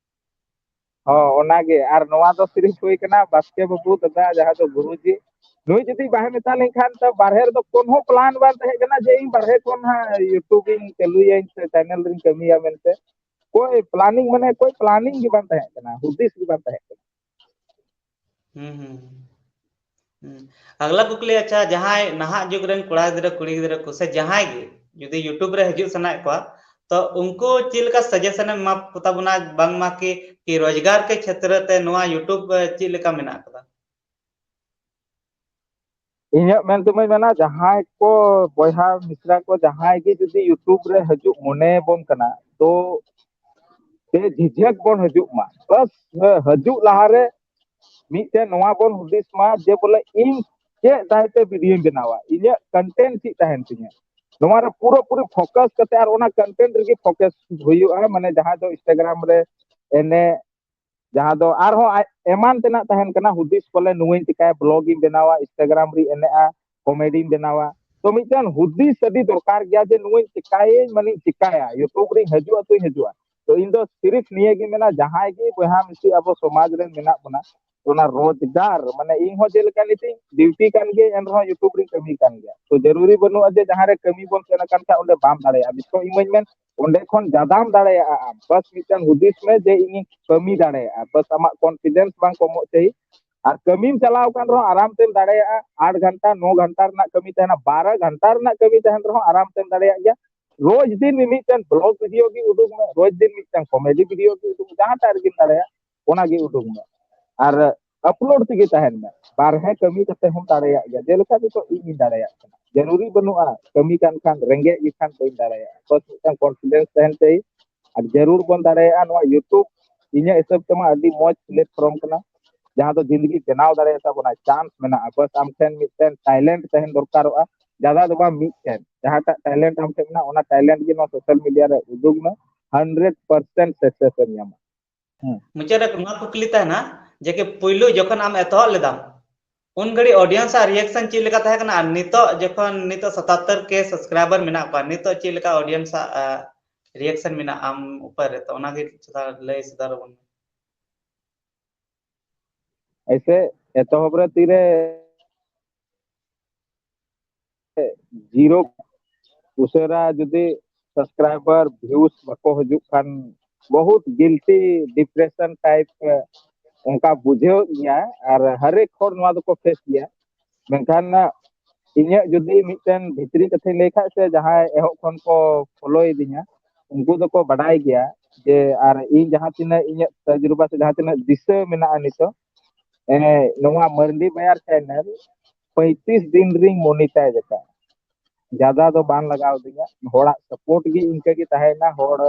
ᱦᱚᱸ, ᱚᱱᱟᱜᱮ᱾ ᱟᱨ ᱱᱚᱣᱟ ᱫᱚ ᱥᱤᱨᱤᱯ ᱦᱩᱭ ᱠᱟᱱᱟ ᱵᱟᱥᱠᱮ ᱵᱟᱹᱵᱩ ᱫᱟᱫᱟ, ᱡᱟᱦᱟᱸ ᱫᱚ ᱜᱩᱨᱩᱡᱤ᱾ ᱱᱩᱭ ᱡᱩᱫᱤ ᱵᱟᱭ ᱢᱮᱛᱟ ᱞᱤᱧ ᱠᱷᱟᱱ ᱛᱚ ᱵᱟᱨᱦᱮ ᱨᱮᱫᱚ ᱠᱳᱱᱳ plan ᱵᱟᱝ ᱛᱟᱦᱮᱸ ᱠᱟᱱᱟ ᱡᱮ ᱤᱧ ᱵᱟᱨᱦᱮ ᱠᱷᱚᱱ ᱦᱟᱸᱜ YouTube ᱤᱧ ᱪᱟᱹᱞᱩᱭᱟᱹᱧ ᱥᱮ channel ᱨᱤᱧ ᱠᱟᱹᱢᱤᱭᱟ ᱢᱮᱱᱛᱮ᱾ ᱠᱳᱭ planning, ᱢᱟᱱᱮ ᱠᱳᱭ planning ᱜᱮ ᱵᱟᱝ ᱛᱟᱦᱮᱸ ᱠᱟᱱᱟ, ᱦᱩᱫᱤᱥ ᱜᱮ ᱵᱟᱝ ᱛᱟᱦᱮᱸ ᱠᱟᱱᱟ᱾ ᱦᱩᱸ, ᱦᱩᱸ, ᱦᱩᱸ᱾ ᱦᱩᱸ᱾ ᱟᱜᱽᱞᱟ ᱠᱩᱠᱞᱤ, ᱟᱪᱪᱷᱟ, ᱡᱟᱦᱟᱸᱭ ᱱᱟᱦᱟᱜ ᱡᱩᱜᱽ ᱨᱮᱱ ᱠᱚᱲᱟ ᱜᱤᱫᱽᱨᱟᱹ, ᱠᱩᱲᱤ ᱜᱤᱫᱽᱨᱟᱹ ᱠᱚ ᱥᱮ ᱡᱟᱦᱟᱸᱭ ᱜᱮ ᱡᱩᱫᱤ YouTube ᱨᱮ ᱦᱤᱡᱩᱜ ᱥᱟᱱᱟᱭᱮᱫ ᱠᱚᱣᱟ, ᱛᱚ ᱩᱱᱠᱩ ᱪᱮᱫ ᱞᱮᱠᱟ suggestion ᱮᱢ ᱮᱢᱟ ᱠᱚ ᱛᱟᱵᱚᱱᱟ, ᱵᱟᱝᱢᱟ ᱠᱤ, ᱠᱤ ᱨᱳᱡᱽᱜᱟᱨ ᱠᱮ ᱠᱷᱮᱛᱨᱮ ᱛᱮ ᱱᱚᱣᱟ YouTube ᱪᱮᱫ ᱞᱮᱠᱟ ᱢᱮᱱᱟᱜ ᱟᱠᱟᱫᱟ? ᱤᱧᱟᱹᱜ ᱢᱮᱱ ᱛᱮᱢᱟᱧ ᱢᱮᱱᱟ, ᱡᱟᱦᱟᱸᱭ ᱠᱚ ᱵᱚᱭᱦᱟ ᱢᱤᱥᱨᱟ ᱠᱚ ᱡᱟᱦᱟᱸᱭ ᱜᱮ ᱡᱩᱫᱤ YouTube ᱨᱮ ᱦᱤᱡᱩᱜ ᱢᱚᱱᱮ ᱵᱚᱱ ᱠᱟᱱᱟ, ᱛᱚ ᱵᱮᱡᱷᱤᱡᱷᱟᱹᱠ ᱵᱚᱱ ᱦᱤᱡᱩᱜ ᱢᱟ᱾ ᱵᱟᱥ, ᱦᱤᱡᱩᱜ ᱞᱟᱦᱟᱨᱮ ᱢᱤᱫᱴᱮᱱ ᱱᱚᱣᱟ ᱵᱚᱱ ᱦᱩᱫᱤᱥ ᱢᱟ ᱡᱮ ᱵᱚᱞᱮ ᱤᱧ ᱪᱮᱫ ᱫᱟᱭᱛᱮ ᱵᱷᱤᱰᱤᱭᱳᱧ ᱵᱮᱱᱟᱣᱟ, ᱤᱧᱟᱹᱜ ᱠᱚᱱᱴᱮᱱᱴ ᱪᱮᱫ ᱛᱟᱦᱮᱱ ᱛᱤᱧᱟᱹ, ᱱᱚᱣᱟ ᱨᱮ ᱯᱩᱨᱟᱹᱯᱩᱨᱤ ᱯᱷᱳᱠᱟᱥ ᱠᱟᱛᱮ ᱟᱨ ᱚᱱᱟ ᱠᱚᱱᱴᱮᱱᱴ ᱨᱮᱜᱮ ᱯᱷᱳᱠᱟᱥ ᱦᱩᱭᱩᱜᱼᱟ᱾ ᱢᱟᱱᱮ ᱡᱟᱦᱟᱸ ᱫᱚ ᱤᱱᱥᱴᱟᱜᱨᱟᱢ ᱨᱮ ᱮᱱᱮᱡ, ᱡᱟᱦᱟᱸ ᱫᱚ ᱟᱨᱦᱚᱸ ᱟᱡ ᱮᱢᱟᱱ ᱛᱮᱱᱟᱜ ᱛᱟᱦᱮᱱ ᱠᱟᱱᱟ, ᱦᱩᱫᱤᱥ ᱵᱚᱞᱮ ᱱᱩᱭ ᱪᱤᱠᱟᱹᱭᱟ, ᱵᱞᱚᱜ ᱤᱧ ᱵᱮᱱᱟᱣᱟ, ᱤᱱᱥᱴᱟᱜᱨᱟᱢ ᱨᱮ ᱮᱱᱮᱡᱼᱟ, ᱠᱚᱢᱮᱰᱤᱧ ᱵᱮᱱᱟᱣᱟ᱾ ᱛᱚ ᱢᱤᱫᱴᱮᱱ ᱦᱩᱫᱤᱥ ᱟᱹᱰᱤ ᱫᱚᱨᱠᱟᱨ ᱜᱮᱭᱟ ᱡᱮ ᱱᱩᱭ ᱪᱤᱠᱟᱹᱭᱟᱹᱧ, ᱢᱟᱱᱮᱧ ᱪᱤᱠᱟᱹᱭᱟ, ᱭᱩᱴᱩᱵᱽ ᱨᱤᱧ ᱦᱤᱡᱩᱜᱼᱟ ᱛᱚᱧ ᱦᱤᱡᱩᱜᱼᱟ᱾ ᱛᱚ ᱤᱧ ᱫᱚ ᱥᱤᱨᱤᱯ ᱱᱤᱭᱟᱹ ᱜᱮ ᱢᱮᱱᱟ, ᱡᱟᱦᱟᱸᱭ ᱜᱮ ᱵᱚᱭᱦᱟ ᱢᱤᱥᱤ ᱟᱵᱚ ᱥᱚᱢᱟᱡᱽ ᱨᱮᱱ ᱢᱮᱱᱟᱜ ᱵᱚᱱᱟ, ᱚᱱᱟ ᱨᱳᱡᱽᱜᱟᱨ, ᱢᱟᱱᱮ ᱤᱧ ᱦᱚᱸ ᱡᱮᱞᱮᱠᱟ ᱱᱤᱛᱤᱧ ᱰᱤᱭᱩᱴᱤ ᱠᱟᱱ ᱜᱮᱭᱟ, ᱮᱱᱨᱮᱦᱚᱸ ᱭᱩᱴᱩᱵᱽ ᱨᱤᱧ ᱠᱟᱹᱢᱤ ᱠᱟᱱ ᱜᱮᱭᱟ᱾ ᱛᱚ ᱡᱟᱹᱨᱩᱨᱤ ᱵᱟᱹᱱᱩᱜᱼᱟ ᱡᱮ ᱡᱟᱦᱟᱸ ᱨᱮ ᱠᱟᱹᱢᱤ ᱵᱚᱱ ᱥᱮᱱ ᱟᱠᱟᱱ ᱠᱷᱟᱱ ᱚᱸᱰᱮ ᱵᱟᱢ ᱫᱟᱲᱮᱭᱟᱜᱼᱟ, ᱱᱤᱛᱚᱜ ᱤᱢᱟᱹᱧ ᱢᱮ, ᱚᱸᱰᱮ ᱠᱷᱚᱱ ᱡᱟᱫᱟᱢ ᱫᱟᱲᱮᱭᱟᱜᱼᱟ ᱟᱢ᱾ ᱵᱟᱥ ᱢᱤᱫᱴᱟᱝ ᱦᱩᱫᱤᱥ ᱢᱮ ᱡᱮ ᱤᱧᱤᱧ ᱠᱟᱹᱢᱤ ᱫᱟᱲᱮᱭᱟᱜᱼᱟ, ᱵᱟᱥ ᱟᱢᱟᱜ ᱠᱚᱱᱯᱷᱤᱰᱮᱱᱥ ᱵᱟᱝ ᱠᱚᱢᱚᱜ ᱪᱟᱹᱦᱤ᱾ ᱟᱨ ᱠᱟᱹᱢᱤᱢ ᱪᱟᱞᱟᱣ ᱠᱟᱱ ᱨᱮᱦᱚᱸ ᱟᱨᱟᱢ ᱛᱮᱢ ᱫᱟᱲᱮᱭᱟᱜᱼᱟ, ᱟᱴ ᱜᱷᱚᱱᱴᱟ ᱱᱚ ᱜᱷᱚᱱᱴᱟ ᱨᱮᱱᱟᱜ ᱠᱟᱹᱢᱤ ᱛᱟᱦᱮᱱᱟ, ᱵᱟᱨᱚ ᱜᱷᱚᱱᱴᱟ ᱨᱮᱱᱟᱜ ᱠᱟᱹᱢᱤ ᱛᱟᱦᱮᱱ ᱨᱮᱦᱚᱸ ᱟᱨᱟᱢ ᱛᱮᱢ ᱫᱟᱲᱮᱭᱟᱜ ᱜᱮᱭᱟ᱾ ᱨᱳᱡᱽ ᱫᱤᱱ ᱢᱤᱢᱤᱫᱴᱮᱱ ᱵᱞᱚᱜ ᱵᱷᱤᱰᱤᱭᱳ ᱜᱮ ᱩᱰᱩᱠ ᱢᱮ, ᱨᱳᱡᱽ ᱫᱤᱱ ᱢᱤᱫᱴᱟᱝ ᱠᱚᱢᱮᱰᱤ ᱵᱷᱤᱰᱤᱭᱳ ᱜᱮ ᱩᱰᱩᱠ ᱢᱮ, ᱡᱟᱦᱟᱸᱴᱟᱜ ᱨᱮᱜᱮᱢ ᱫᱟᱲᱮᱭᱟᱜ ᱚᱱᱟ ᱜᱮ ᱩᱰᱩᱠ ᱢᱮ᱾ ᱟᱨ ᱟᱯᱞᱳᱰ ᱛᱮᱜᱮ ᱛᱟᱦᱮᱱ ᱢᱮ, ᱵᱟᱨᱦᱮ ᱠᱟᱹᱢᱤ ᱠᱟᱛᱮ ᱦᱚᱸᱢ ᱫᱟᱲᱮᱭᱟᱜ ᱜᱮᱭᱟ᱾ ᱡᱮᱞᱮᱠᱟ ᱱᱤᱛᱚᱜ ᱤᱧᱤᱧ ᱫᱟᱲᱮᱭᱟᱜ ᱠᱟᱱᱟ, ᱡᱟᱹᱨᱩᱨᱤ ᱵᱟᱹᱱᱩᱜᱼᱟ ᱠᱟᱹᱢᱤ ᱠᱟᱱ ᱠᱷᱟᱱ, ᱨᱮᱸᱜᱮᱡ ᱜᱮ ᱠᱷᱟᱱ ᱵᱟᱹᱧ ᱫᱟᱲᱮᱭᱟᱜᱼᱟ᱾ ᱵᱟᱥ ᱢᱤᱫᱴᱟᱝ ᱠᱚᱱᱯᱷᱤᱰᱮᱱᱥ ᱛᱟᱦᱮᱱ ᱛᱟᱭ᱾ ᱟᱨ ᱡᱟᱹᱨᱩᱲ ᱵᱚᱱ ᱫᱟᱲᱮᱭᱟᱜᱼᱟ ᱱᱚᱣᱟ ᱭᱩᱴᱩᱵᱽ᱾ ᱤᱧᱟᱹᱜ ᱦᱤᱥᱟᱹᱵ ᱛᱮᱢᱟ ᱟᱹᱰᱤ ᱢᱚᱡᱽ ᱯᱞᱮᱴᱯᱷᱚᱨᱚᱢ ᱠᱟᱱᱟ, ᱡᱟᱦᱟᱸ ᱫᱚ ᱡᱤᱱᱫᱮᱜᱤ ᱵᱮᱱᱟᱣ ᱫᱟᱲᱮᱭᱟᱜ ᱛᱟᱵᱚᱱᱟ, ᱪᱟᱱᱥ ᱢᱮᱱᱟᱜᱼᱟ᱾ ᱵᱟᱥ ᱟᱢ ᱴᱷᱮᱱ ᱢᱤᱫᱴᱮᱱ ᱴᱮᱞᱮᱱᱴ ᱛᱟᱦᱮᱱ ᱫᱚᱨᱠᱟᱨᱚᱜᱼᱟ, ᱡᱟᱫᱟ ᱫᱚ ᱵᱟᱝ, ᱢᱤᱫᱴᱮᱱ ᱡᱟᱦᱟᱸᱴᱟᱜ ᱴᱮᱞᱮᱱᱴ ᱟᱢ ᱴᱷᱮᱱ ᱢᱮᱱᱟᱜᱼᱟ, ᱚᱱᱟ ᱴᱮᱞᱮᱱᱴ ᱜᱮ ᱱᱚᱣᱟ ᱥᱳᱥᱟᱞ ᱢᱤᱰᱤᱭᱟ ᱨᱮ ᱩᱫᱩᱜ ᱢᱮ, ᱦᱟᱱᱰᱨᱮᱰ ᱯᱟᱨᱥᱮᱱᱴ ᱥᱟᱠᱥᱮᱥ ᱮᱢ ᱧᱟᱢᱟ᱾ ᱦᱮᱸ᱾ ᱢᱩᱪᱟᱹᱫ ᱨᱮ ᱱᱚᱣᱟ ᱠᱩᱠᱞᱤ ᱛᱟᱦᱮᱱᱟ ᱡᱮ ᱠᱤ ᱯᱩᱭᱞᱩ ᱡᱚᱠᱷᱚᱱ ᱟᱢ ᱮᱛᱚᱦᱚᱵ ᱞᱮᱫᱟᱢ, ᱩᱱ ᱜᱷᱟᱹᱲᱤᱡ ᱚᱰᱤᱭᱮᱱᱥ ᱟᱜ ᱨᱤᱭᱮᱠᱥᱚᱱ ᱪᱮᱫ ᱞᱮᱠᱟ ᱛᱟᱦᱮᱸ ᱠᱟᱱᱟ, ᱟᱨ ᱱᱤᱛᱚᱜ ᱡᱚᱠᱷᱚᱱ ᱱᱤᱛᱚᱜ ᱥᱟᱛᱟᱛᱛᱚᱨ ᱠᱮ ᱥᱟᱵᱥᱠᱨᱟᱭᱵᱟᱨ ᱢᱮᱱᱟᱜ ᱠᱚᱣᱟ, ᱱᱤᱛᱚᱜ ᱪᱮᱫ ᱞᱮᱠᱟ ᱚᱰᱤᱭᱮᱱᱥ ᱟᱜ, ᱟ, ᱨᱤᱭᱮᱠᱥᱚᱱ ᱢᱮᱱᱟᱜᱼᱟ ᱟᱢ ᱩᱯᱚᱨ ᱨᱮ? ᱛᱚ ᱚᱱᱟᱜᱮ ᱛᱷᱚᱲᱟ ᱞᱟᱹᱭ ᱥᱚᱫᱚᱨ ᱟᱵᱚᱱ ᱢᱮ᱾ ᱮᱥᱮ ᱮᱛᱚᱦᱚᱵ ᱨᱮ ᱛᱤᱨᱮ ᱡᱤᱨᱳ ᱩᱥᱟᱹᱨᱟ ᱡᱩᱫᱤ ᱥᱟᱵᱥᱠᱨᱟᱭᱵᱟᱨ ᱵᱷᱤᱭᱩᱥ ᱵᱟᱠᱚ ᱦᱤᱡᱩᱜ ᱠᱷᱟᱱ ᱵᱚᱦᱩᱛ ᱜᱤᱞᱴᱤ ᱰᱤᱯᱨᱮᱥᱚᱱ ᱴᱟᱭᱤᱯ ᱚᱱᱠᱟ ᱵᱩᱡᱷᱟᱹᱣ ᱜᱮᱭᱟ᱾ ᱟᱨ ᱦᱟᱨᱮᱠ ᱦᱚᱲ ᱱᱚᱣᱟ ᱫᱚᱠᱚ ᱯᱷᱮᱥ ᱜᱮᱭᱟ᱾ ᱢᱮᱱᱠᱷᱟᱱ ᱤᱧᱟᱹᱜ ᱡᱩᱫᱤ ᱢᱤᱫᱴᱮᱱ ᱵᱷᱤᱛᱨᱤ ᱠᱟᱛᱷᱟᱧ ᱞᱟᱹᱭ ᱠᱷᱟᱡ ᱥᱮ, ᱡᱟᱦᱟᱸᱭ ᱮᱦᱚᱵ ᱠᱷᱚᱱ ᱠᱚ ᱯᱷᱚᱞᱳᱭᱮᱫᱤᱧᱟ ᱩᱱᱠᱩ ᱫᱚᱠᱚ ᱵᱟᱰᱟᱭ ᱜᱮᱭᱟ ᱡᱮ, ᱟᱨ ᱤᱧ ᱡᱟᱦᱟᱸ ᱛᱤᱱᱟᱹᱜ ᱤᱧᱟᱹᱜ ᱛᱟᱡᱨᱩᱵᱟ ᱥᱮ ᱡᱟᱦᱟᱸ ᱛᱤᱱᱟᱹᱜ ᱫᱤᱥᱟᱹ ᱢᱮᱱᱟᱜᱼᱟ ᱱᱤᱛᱚᱜ, ᱮ, ᱱᱚᱣᱟ ᱢᱟᱹᱨᱰᱤ ᱵᱟᱭᱟᱨ ᱪᱮᱱᱮᱞ ᱯᱚᱸᱭᱛᱨᱤᱥ ᱫᱤᱱ ᱨᱤᱧ ᱢᱚᱱᱤᱴᱟᱭᱤᱡᱽ ᱟᱠᱟᱫ᱾ ᱡᱟᱫᱟ ᱫᱚ ᱵᱟᱝ ᱞᱟᱜᱟᱣ ᱫᱤᱧᱟ, ᱦᱚᱲᱟᱜ ᱥᱟᱯᱳᱨᱴ ᱜᱮ ᱤᱱᱠᱟᱹ ᱜᱮ ᱛᱟᱦᱮᱸᱭᱮᱱᱟ᱾ ᱦᱚᱲ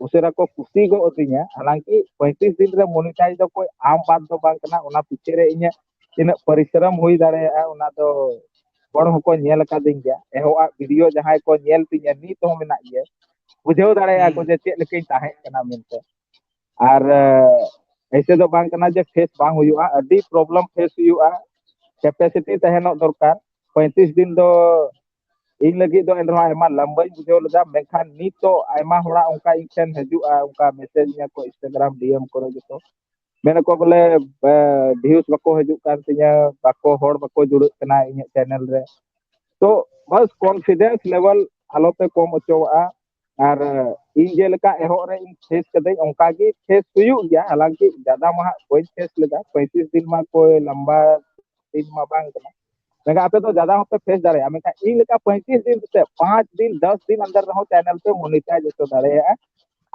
ᱩᱥᱟᱹᱨᱟ ᱠᱚ ᱠᱩᱥᱤ ᱜᱚᱫ ᱟᱹᱫᱤᱧᱟ᱾ ᱦᱟᱞᱟᱝᱠᱤ ᱯᱚᱸᱭᱛᱨᱤᱥ ᱫᱤᱱ ᱨᱮ ᱢᱚᱱᱤᱴᱟᱭᱤᱡᱽ ᱫᱚ ᱠᱚᱭ ᱟᱢ ᱵᱟᱫ ᱫᱚ ᱵᱟᱝ ᱠᱟᱱᱟ, ᱚᱱᱟ ᱯᱤᱪᱷᱮ ᱨᱮ ᱤᱧᱟᱹᱜ ᱛᱤᱱᱟᱹᱜ ᱯᱚᱨᱤᱥᱨᱚᱢ ᱦᱩᱭ ᱫᱟᱲᱮᱭᱟᱜᱼᱟ, ᱚᱱᱟ ᱫᱚ ᱦᱚᱲ ᱦᱚᱸᱠᱚ ᱧᱮᱞ ᱟᱠᱟᱫᱤᱧ ᱜᱮᱭᱟ᱾ ᱮᱦᱚᱵ ᱟᱜ ᱵᱷᱤᱰᱤᱭᱳ ᱡᱟᱦᱟᱸᱭ ᱠᱚ ᱧᱮᱞ ᱛᱤᱧᱟ, ᱱᱤᱛ ᱦᱚᱸ ᱢᱮᱱᱟᱜ ᱜᱮᱭᱟ, ᱵᱩᱡᱷᱟᱹᱣ ᱫᱟᱲᱮᱭᱟᱜᱼᱟ ᱠᱚ ᱦᱩᱸ᱾ ᱡᱮ ᱪᱮᱫ ᱞᱮᱠᱟᱧ ᱛᱟᱦᱮᱸ ᱠᱟᱱᱟ ᱢᱮᱱᱛᱮ᱾ ᱟᱨ ᱮᱭᱥᱮ ᱫᱚ ᱵᱟᱝ ᱠᱟᱱᱟ ᱡᱮ ᱯᱷᱮᱥ ᱵᱟᱝ ᱦᱩᱭᱩᱜᱼᱟ, ᱟᱹᱰᱤ ᱯᱨᱚᱵᱞᱮᱢ ᱯᱷᱮᱥ ᱦᱩᱭᱩᱜᱼᱟ᱾ ᱠᱮᱯᱮᱥᱤᱴᱤ ᱛᱟᱦᱮᱱᱚᱜ ᱫᱚᱨᱠᱟᱨ᱾ ᱯᱚᱸᱭᱛᱨᱤᱥ ᱫᱤᱱ ᱫᱚ ᱤᱧ ᱞᱟᱹᱜᱤᱫ ᱫᱚ ᱮᱱᱨᱮᱦᱚᱸ ᱟᱭᱢᱟ ᱞᱟᱢᱵᱟᱧ ᱵᱩᱡᱷᱟᱹᱣ ᱞᱮᱫᱟ, ᱢᱮᱱᱠᱷᱟᱱ ᱱᱤᱛᱚᱜ ᱟᱭᱢᱟ ᱦᱚᱲᱟᱜ ᱚᱱᱠᱟ ᱤᱧ ᱴᱷᱮᱱ ᱦᱤᱡᱩᱜᱼᱟ, ᱚᱱᱠᱟ ᱢᱮᱥᱮᱡᱽ ᱤᱧᱟ ᱠᱚ ᱤᱱᱥᱴᱟᱜᱨᱟᱢ ᱰᱤ ᱮᱢ ᱠᱚᱨᱮ ᱡᱚᱛᱚ, ᱢᱮᱱᱟᱠᱚ ᱵᱚᱞᱮ ᱵᱷᱤᱭᱩᱥ ᱵᱟᱠᱚ ᱦᱤᱡᱩᱜ ᱠᱟᱱ ᱛᱤᱧᱟᱹ, ᱵᱟᱠᱚ, ᱦᱚᱲ ᱵᱟᱠᱚ ᱡᱩᱲᱟᱹᱜ ᱠᱟᱱᱟ ᱤᱧᱟᱹᱜ ᱪᱮᱱᱮᱞ ᱨᱮ᱾ ᱛᱚ ᱵᱟᱥ ᱠᱚᱱᱯᱷᱤᱰᱮᱱᱥ ᱞᱮᱵᱮᱞ ᱟᱞᱚᱯᱮ ᱠᱚᱢ ᱦᱚᱪᱚᱣᱟᱜᱼᱟ᱾ ᱟᱨ ᱤᱧ ᱡᱮᱞᱮᱠᱟ ᱮᱦᱚᱵ ᱨᱮ ᱤᱧ ᱯᱷᱮᱥ ᱠᱟᱹᱫᱟᱹᱧ, ᱚᱱᱠᱟ ᱜᱮ ᱯᱷᱮᱥ ᱦᱩᱭᱩᱜ ᱜᱮᱭᱟ᱾ ᱦᱟᱞᱟᱝᱠᱤ ᱡᱟᱫᱟ ᱢᱟ ᱦᱟᱸᱜ ᱵᱟᱹᱧ ᱯᱷᱮᱥ ᱞᱮᱫᱟ, ᱯᱚᱸᱭᱛᱨᱤᱥ ᱫᱤᱱ ᱢᱟ ᱠᱚᱭ ᱞᱟᱢᱵᱟ ᱫᱤᱱ ᱢᱟ ᱵᱟᱝ ᱠᱟᱱᱟ᱾ ᱢᱮᱱᱠᱷᱟᱱ ᱟᱯᱮ ᱫᱚ ᱡᱟᱫᱟ ᱦᱚᱸᱯᱮ ᱯᱷᱮᱥ ᱫᱟᱲᱮᱭᱟᱜᱼᱟ, ᱢᱮᱱᱠᱷᱟᱱ ᱤᱧ ᱞᱮᱠᱟ ᱯᱚᱸᱭᱛᱨᱤᱥ ᱫᱤᱱ ᱥᱮ ᱯᱟᱸᱪ ᱫᱤᱱ, ᱫᱚᱥ ᱫᱤᱱ ᱟᱱᱫᱟᱨ ᱨᱮᱦᱚᱸ ᱪᱮᱱᱮᱞ ᱯᱮ ᱢᱚᱱᱤᱴᱟᱭᱤᱡᱽ ᱦᱚᱪᱚ ᱫᱟᱲᱮᱭᱟᱜᱼᱟ᱾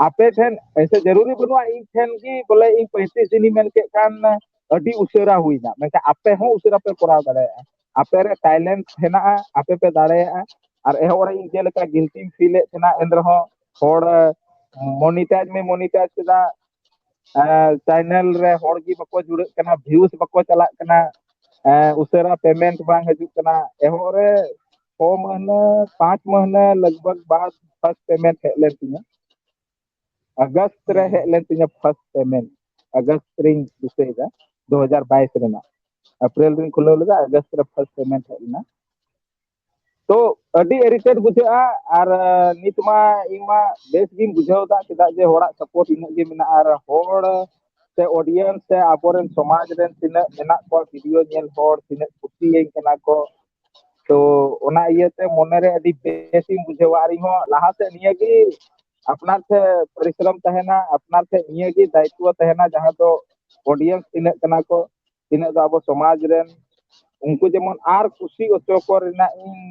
ᱟᱯᱮ ᱴᱷᱮᱱ ᱮᱭᱥᱮ ᱡᱟᱹᱨᱩᱨᱤ ᱵᱟᱹᱱᱩᱜᱼᱟ ᱤᱧ ᱴᱷᱮᱱ ᱜᱮ ᱵᱚᱞᱮ ᱤᱧ ᱯᱚᱸᱭᱛᱨᱤᱥ ᱫᱤᱱᱤᱧ ᱢᱮᱱ ᱠᱮᱫ ᱠᱷᱟᱱ ᱟᱹᱰᱤ ᱩᱥᱟᱹᱨᱟ ᱦᱩᱭᱱᱟ, ᱢᱮᱱᱠᱷᱟᱱ ᱟᱯᱮ ᱦᱚᱸ ᱩᱥᱟᱹᱨᱟ ᱯᱮ ᱠᱚᱨᱟᱣ ᱫᱟᱲᱮᱭᱟᱜᱼᱟ᱾ ᱟᱯᱮ ᱨᱮ ᱴᱮᱞᱮᱱᱴ ᱦᱮᱱᱟᱜᱼᱟ, ᱟᱯᱮ ᱯᱮ ᱫᱟᱲᱮᱭᱟᱜᱼᱟ᱾ ᱟᱨ ᱮᱦᱚᱵ ᱨᱮ ᱤᱧ ᱡᱮᱞᱮᱠᱟ ᱜᱤᱞᱴᱤᱧ ᱯᱷᱤᱞ ᱮᱫ ᱛᱟᱦᱮᱱᱟ, ᱮᱱ ᱨᱮᱦᱚᱸ ᱦᱚᱲ ᱢᱚᱱᱤᱴᱟᱭᱤᱡᱽ ᱢᱮ, ᱢᱚᱱᱤᱴᱟᱭᱤᱡᱽ ᱠᱮᱫᱟ, ᱪᱮᱱᱮᱞ ᱨᱮ ᱦᱚᱲ ᱜᱮ ᱵᱟᱠᱚ ᱡᱩᱲᱟᱹᱜ ᱠᱟᱱᱟ, ᱵᱷᱤᱭᱩᱥ ᱵᱟᱠᱚ ᱪᱟᱞᱟᱜ ᱠᱟᱱᱟ, ᱮᱸ, ᱩᱥᱟᱹᱨᱟ ᱯᱮᱢᱮᱱᱴ ᱵᱟᱝ ᱦᱤᱡᱩᱜ ᱠᱟᱱᱟ᱾ ᱮᱦᱚᱵ ᱨᱮ ᱪᱷᱚ ᱢᱟᱹᱦᱱᱟᱹ, ᱯᱟᱸᱪ ᱢᱟᱹᱦᱱᱟᱹ ᱞᱟᱜᱽᱵᱷᱟᱜᱽ ᱵᱟᱫ ᱯᱷᱟᱥᱴ ᱯᱮᱢᱮᱱᱴ ᱦᱮᱡ ᱞᱮᱱ ᱛᱤᱧᱟ᱾ ᱟᱜᱚᱥᱴ ᱨᱮ ᱦᱮᱡ ᱞᱮᱱ ᱛᱤᱧᱟ ᱯᱷᱟᱥᱴ ᱯᱮᱢᱮᱱᱴ, ᱟᱜᱚᱥᱴ ᱨᱤᱧ ᱫᱤᱥᱟᱹᱭᱮᱫᱟ, ᱫᱩ ᱦᱟᱡᱟᱨ ᱵᱟᱭᱤᱥ ᱨᱮᱱᱟᱜ ᱮᱯᱨᱤᱞ ᱨᱤᱧ ᱠᱷᱩᱞᱟᱹᱣ ᱞᱮᱫᱟ, ᱟᱜᱚᱥᱴ ᱨᱮ ᱯᱷᱟᱥᱴ ᱯᱮᱢᱮᱱᱴ ᱦᱮᱡ ᱞᱮᱱᱟ᱾ ᱛᱚ ᱟᱹᱰᱤ ᱤᱨᱤᱴᱮᱴ ᱵᱩᱡᱷᱟᱹᱜᱼᱟ᱾ ᱟᱨ ᱱᱤᱛ ᱢᱟ ᱤᱧ ᱢᱟ ᱵᱮᱥ ᱜᱤᱧ ᱵᱩᱡᱷᱟᱹᱣ ᱮᱫᱟ, ᱪᱮᱫᱟᱜ ᱡᱮ ᱦᱚᱲᱟᱜ ᱥᱟᱯᱳᱨᱴ ᱤᱱᱟᱹᱜ ᱜᱮ ᱢᱮᱱᱟᱜᱼᱟ᱾ ᱟᱨ ᱦᱚᱲ ᱥᱮ ᱚᱰᱤᱭᱮᱱᱥ ᱥᱮ ᱟᱵᱚᱨᱮᱱ ᱥᱚᱢᱟᱡᱽ ᱨᱮᱱ ᱛᱤᱱᱟᱹᱜ ᱢᱮᱱᱟᱜ ᱠᱚᱣᱟ ᱵᱷᱤᱰᱤᱭᱳ ᱧᱮᱞ ᱦᱚᱲ, ᱛᱤᱱᱟᱹᱜ ᱠᱩᱥᱤᱭᱟᱹᱧ ᱠᱟᱱᱟ ᱠᱚ, ᱛᱚ ᱚᱱᱟ ᱤᱭᱟᱹᱛᱮ ᱢᱚᱱᱮᱨᱮ ᱟᱹᱰᱤ ᱵᱮᱥᱤᱧ ᱵᱩᱡᱷᱟᱹᱣᱟ᱾ ᱟᱨ ᱤᱧᱦᱚᱸ ᱞᱟᱦᱟ ᱥᱮᱫ ᱱᱤᱭᱟᱹᱜᱮ ᱟᱯᱱᱟᱨ ᱴᱷᱮᱱ ᱯᱚᱨᱤᱥᱨᱚᱢ ᱛᱟᱦᱮᱱᱟ, ᱟᱯᱱᱟᱨ ᱴᱷᱮᱱ ᱱᱤᱭᱟᱹᱜᱮ ᱫᱟᱭᱤᱛᱛᱚ ᱛᱟᱦᱮᱱᱟ, ᱡᱟᱦᱟᱸ ᱫᱚ ᱚᱰᱤᱭᱮᱱᱥ ᱛᱤᱱᱟᱹᱜ ᱠᱟᱱᱟ ᱠᱚ, ᱛᱤᱱᱟᱹᱜ ᱫᱚ ᱟᱵᱚ ᱥᱚᱢᱟᱡᱽ ᱨᱮᱱ, ᱩᱱᱠᱩ ᱡᱮᱢᱚᱱ ᱟᱨ ᱠᱩᱥᱤ ᱦᱚᱪᱚ ᱠᱚ ᱨᱮᱱᱟᱜ ᱤᱧ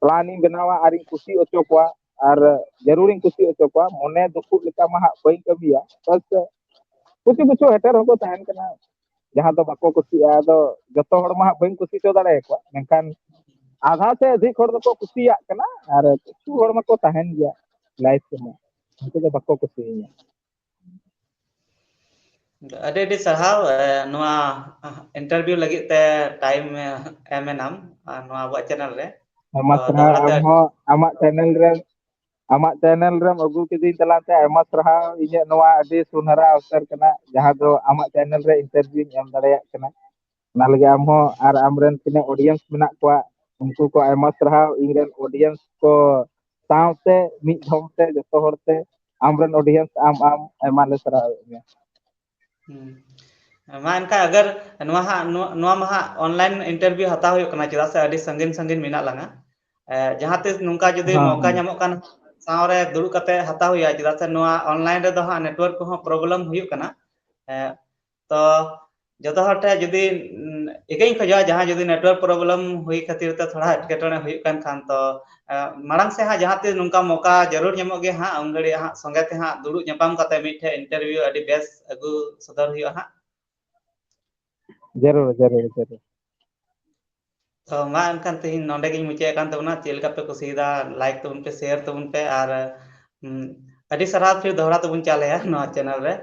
ᱯᱞᱟᱱ ᱤᱧ ᱵᱮᱱᱟᱣᱟ ᱟᱨᱤᱧ ᱠᱩᱥᱤ ᱦᱚᱪᱚ ᱠᱚᱣᱟ᱾ ᱟᱨ ᱡᱟᱹᱨᱩᱲᱤᱧ ᱠᱩᱥᱤ ᱦᱚᱪᱚ ᱠᱚᱣᱟ᱾ ᱢᱚᱱᱮ ᱫᱩᱠᱷᱩᱜ ᱞᱮᱠᱟ ᱢᱟ ᱦᱟᱸᱜ ᱵᱟᱹᱧ ᱠᱟᱹᱢᱤᱭᱟ, ᱵᱟᱥ ᱠᱤᱪᱷᱩ ᱠᱤᱪᱷᱩ ᱦᱮᱴᱟᱨ ᱦᱚᱸᱠᱚ ᱛᱟᱦᱮᱱ ᱠᱟᱱᱟ ᱡᱟᱦᱟᱸ ᱫᱚ ᱵᱟᱠᱚ ᱠᱩᱥᱤᱭᱟᱜᱼᱟ᱾ ᱟᱫᱚ ᱡᱚᱛᱚ ᱦᱚᱲ ᱢᱟ ᱦᱟᱸᱜ ᱵᱟᱹᱧ ᱠᱩᱥᱤ ᱦᱚᱪᱚ ᱫᱟᱲᱮᱭᱟᱠᱚᱣᱟ, ᱢᱮᱱᱠᱷᱟᱱ ᱟᱫᱷᱟ ᱥᱮ ᱟᱫᱷᱤᱠ ᱦᱚᱲ ᱫᱚᱠᱚ ᱠᱩᱥᱤᱭᱟᱜ ᱠᱟᱱᱟ᱾ ᱟᱨ ᱠᱤᱪᱷᱩ ᱦᱚᱲ ᱢᱟᱠᱚ ᱛᱟᱦᱮᱱ ᱜᱮᱭᱟ ᱞᱟᱭᱤᱯᱷ ᱨᱮᱢᱟ, ᱩᱱᱠᱩ ᱫᱚ ᱵᱟᱠᱚ ᱠᱩᱥᱤᱭᱟᱹᱧᱟ᱾ ᱟᱹᱰᱤ ᱟᱹᱰᱤ ᱥᱟᱨᱦᱟᱣ, ᱮ, ᱱᱚᱣᱟ interview ᱞᱟᱹᱜᱤᱫ ᱛᱮ time ᱮᱢ ᱮᱱᱟᱢ, ᱟᱨ ᱱᱚᱣᱟ ᱟᱵᱚᱣᱟᱜ channel ᱨᱮ᱾ ᱟᱭᱢᱟ ᱛᱚ, ᱥᱟᱨᱦᱟᱣ᱾ ᱫᱚᱦᱲᱟ ᱛᱮ ᱟᱢ ᱦᱚᱸ ᱟᱢᱟᱜ channel ᱨᱮ, ᱟᱢᱟᱜ channel ᱨᱮᱢ ᱟᱹᱜᱩ ᱠᱤᱫᱤᱧ ᱛᱟᱞᱟᱝ ᱛᱮ ᱟᱭᱢᱟ ᱥᱟᱨᱦᱟᱣ᱾ ᱤᱧᱟᱹᱜ ᱱᱚᱣᱟ ᱟᱹᱰᱤ ᱥᱩᱱᱦᱟᱨᱟ ᱚᱵᱥᱚᱨ ᱠᱟᱱᱟ, ᱡᱟᱦᱟᱸ ᱫᱚ ᱟᱢᱟᱜ channel ᱨᱮ interview ᱤᱧ ᱮᱢ ᱫᱟᱲᱮᱭᱟᱜ ᱠᱟᱱᱟ᱾ ᱚᱱᱟ ᱞᱟᱹᱜᱤᱫ ᱟᱢ ᱦᱚᱸ ᱟᱨ ᱟᱢᱨᱮᱱ ᱛᱤᱱᱟᱹᱜ audience ᱢᱮᱱᱟᱜ ᱠᱚᱣᱟ, ᱩᱱᱠᱩ ᱠᱚ ᱟᱭᱢᱟ ᱥᱟᱨᱦᱟᱣ᱾ ᱤᱧ ᱨᱮᱱ audience ᱠᱚ ᱥᱟᱶᱛᱮ ᱢᱤᱫ ᱫᱷᱚᱢ ᱛᱮ ᱡᱚᱛᱚ ᱦᱚᱲ ᱛᱮ ᱟᱢᱨᱮᱱ audience ᱟᱢ, ᱟᱢ ᱟᱭᱢᱟ ᱞᱮ ᱥᱟᱨᱦᱟᱣᱮᱫ ᱢᱮᱭᱟ᱾ ᱦᱩᱸ᱾ ᱢᱟ ᱮᱱᱠᱷᱟᱱ ᱟᱜᱟᱨ ᱱᱚᱣᱟ ᱦᱟᱸᱜ, ᱱᱚᱣᱟ, ᱱᱚᱣᱟ ᱢᱟ ᱦᱟᱸᱜ online interview ᱦᱟᱛᱟᱣ ᱦᱩᱭᱩᱜ ᱠᱟᱱᱟ, ᱪᱮᱫᱟᱜ ᱥᱮ ᱟᱹᱰᱤ ᱥᱟᱺᱜᱤᱧ ᱥᱟᱺᱜᱤᱧ ᱢᱮᱱᱟᱜ ᱞᱟᱝᱟ᱾ ᱮ, ᱡᱟᱦᱟᱸ ᱛᱤᱥ ᱱᱚᱝᱠᱟ ᱡᱩᱫᱤ ᱦᱮᱸ, ᱢᱚᱠᱟ ᱦᱮᱸ᱾ ᱧᱟᱢᱚᱜ ᱠᱟᱱ, ᱥᱟᱶᱨᱮ ᱫᱩᱲᱩᱵ ᱠᱟᱛᱮ ᱦᱟᱛᱟᱣ ᱦᱩᱭᱩᱜᱼᱟ, ᱪᱮᱫᱟᱜ ᱥᱮ ᱱᱚᱣᱟ online ᱨᱮᱫᱚ ᱦᱟᱸᱜ network ᱠᱚᱦᱚᱸ problem ᱦᱩᱭᱩᱜ ᱠᱟᱱᱟ᱾ ᱮ, ᱛᱚ ᱡᱚᱛᱚ ᱦᱚᱲ ᱴᱷᱮᱱ ᱡᱩᱫᱤ, ᱩᱢ, ᱤᱠᱟᱹᱧ ᱠᱷᱚᱡᱚᱜᱼᱟ, ᱡᱟᱦᱟᱸ ᱡᱩᱫᱤ network problem ᱦᱩᱭ ᱠᱷᱟᱹᱛᱤᱨ ᱛᱮ ᱛᱷᱚᱲᱟ ᱮᱴᱠᱮᱴᱚᱬᱮ ᱦᱩᱭᱩᱜ ᱠᱟᱱ ᱠᱷᱟᱱ, ᱛᱚ, ᱮ, ᱢᱟᱲᱟᱝ ᱥᱮ ᱦᱟᱸᱜ ᱡᱟᱦᱟᱸ ᱛᱤᱥ ᱱᱚᱝᱠᱟ ᱢᱚᱠᱟ ᱡᱟᱹᱨᱩᱲ ᱧᱟᱢᱚᱜ ᱜᱮᱭᱟ ᱦᱟᱸᱜ, ᱩᱱ ᱜᱷᱟᱹᱲᱤᱡ ᱦᱟᱸᱜ ᱥᱚᱸᱜᱮ ᱛᱮ ᱦᱟᱸᱜ ᱫᱩᱲᱩᱵ ᱧᱟᱯᱟᱢ ᱠᱟᱛᱮ ᱢᱤᱫᱴᱷᱮᱱ interview ᱟᱹᱰᱤ ᱵᱮᱥ ᱟᱹᱜᱩ ᱥᱚᱫᱚᱨ ᱦᱩᱭᱩᱜᱼᱟ ᱦᱟᱸᱜ᱾ ᱡᱟᱹᱨᱩᱲ, ᱡᱟᱹᱨᱩᱲ, ᱡᱟᱹᱨᱩᱲ᱾ ᱛᱚ ᱢᱟ ᱮᱱᱠᱷᱟᱱ ᱛᱮᱦᱮᱧ ᱱᱚᱰᱮ ᱜᱤᱧ ᱢᱩᱪᱟᱹᱫ ᱠᱟᱱ ᱛᱟᱵᱚᱱᱟ᱾ ᱪᱮᱫ ᱞᱮᱠᱟ ᱯᱮ ᱠᱩᱥᱤᱭᱮᱫᱟ, like ᱛᱟᱵᱚᱱ ᱯᱮ, share ᱛᱟᱵᱚᱱ ᱯᱮ, ᱟᱨ, ᱩᱢ, ᱟᱹᱰᱤ ᱥᱟᱨᱦᱟᱣ ᱯᱷᱤᱨ ᱫᱚᱦᱲᱟ ᱛᱮᱵᱚᱱ ᱪᱟᱞᱮᱭᱟ ᱱᱚᱣᱟ channel ᱨᱮ᱾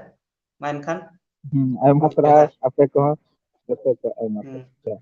ᱢᱟ ᱮᱱᱠᱷᱟᱱ ᱦᱩᱸ, ᱟᱭᱢᱟ ᱥᱟᱨᱦᱟᱣ ᱡᱚᱦᱟᱨ᱾ ᱟᱯᱮ ᱠᱚᱦᱚᱸ, ᱡᱚᱛᱚ ᱠᱚ ᱟᱭᱢᱟ ᱦᱩᱸ᱾ ᱥᱟᱨᱦᱟᱣ᱾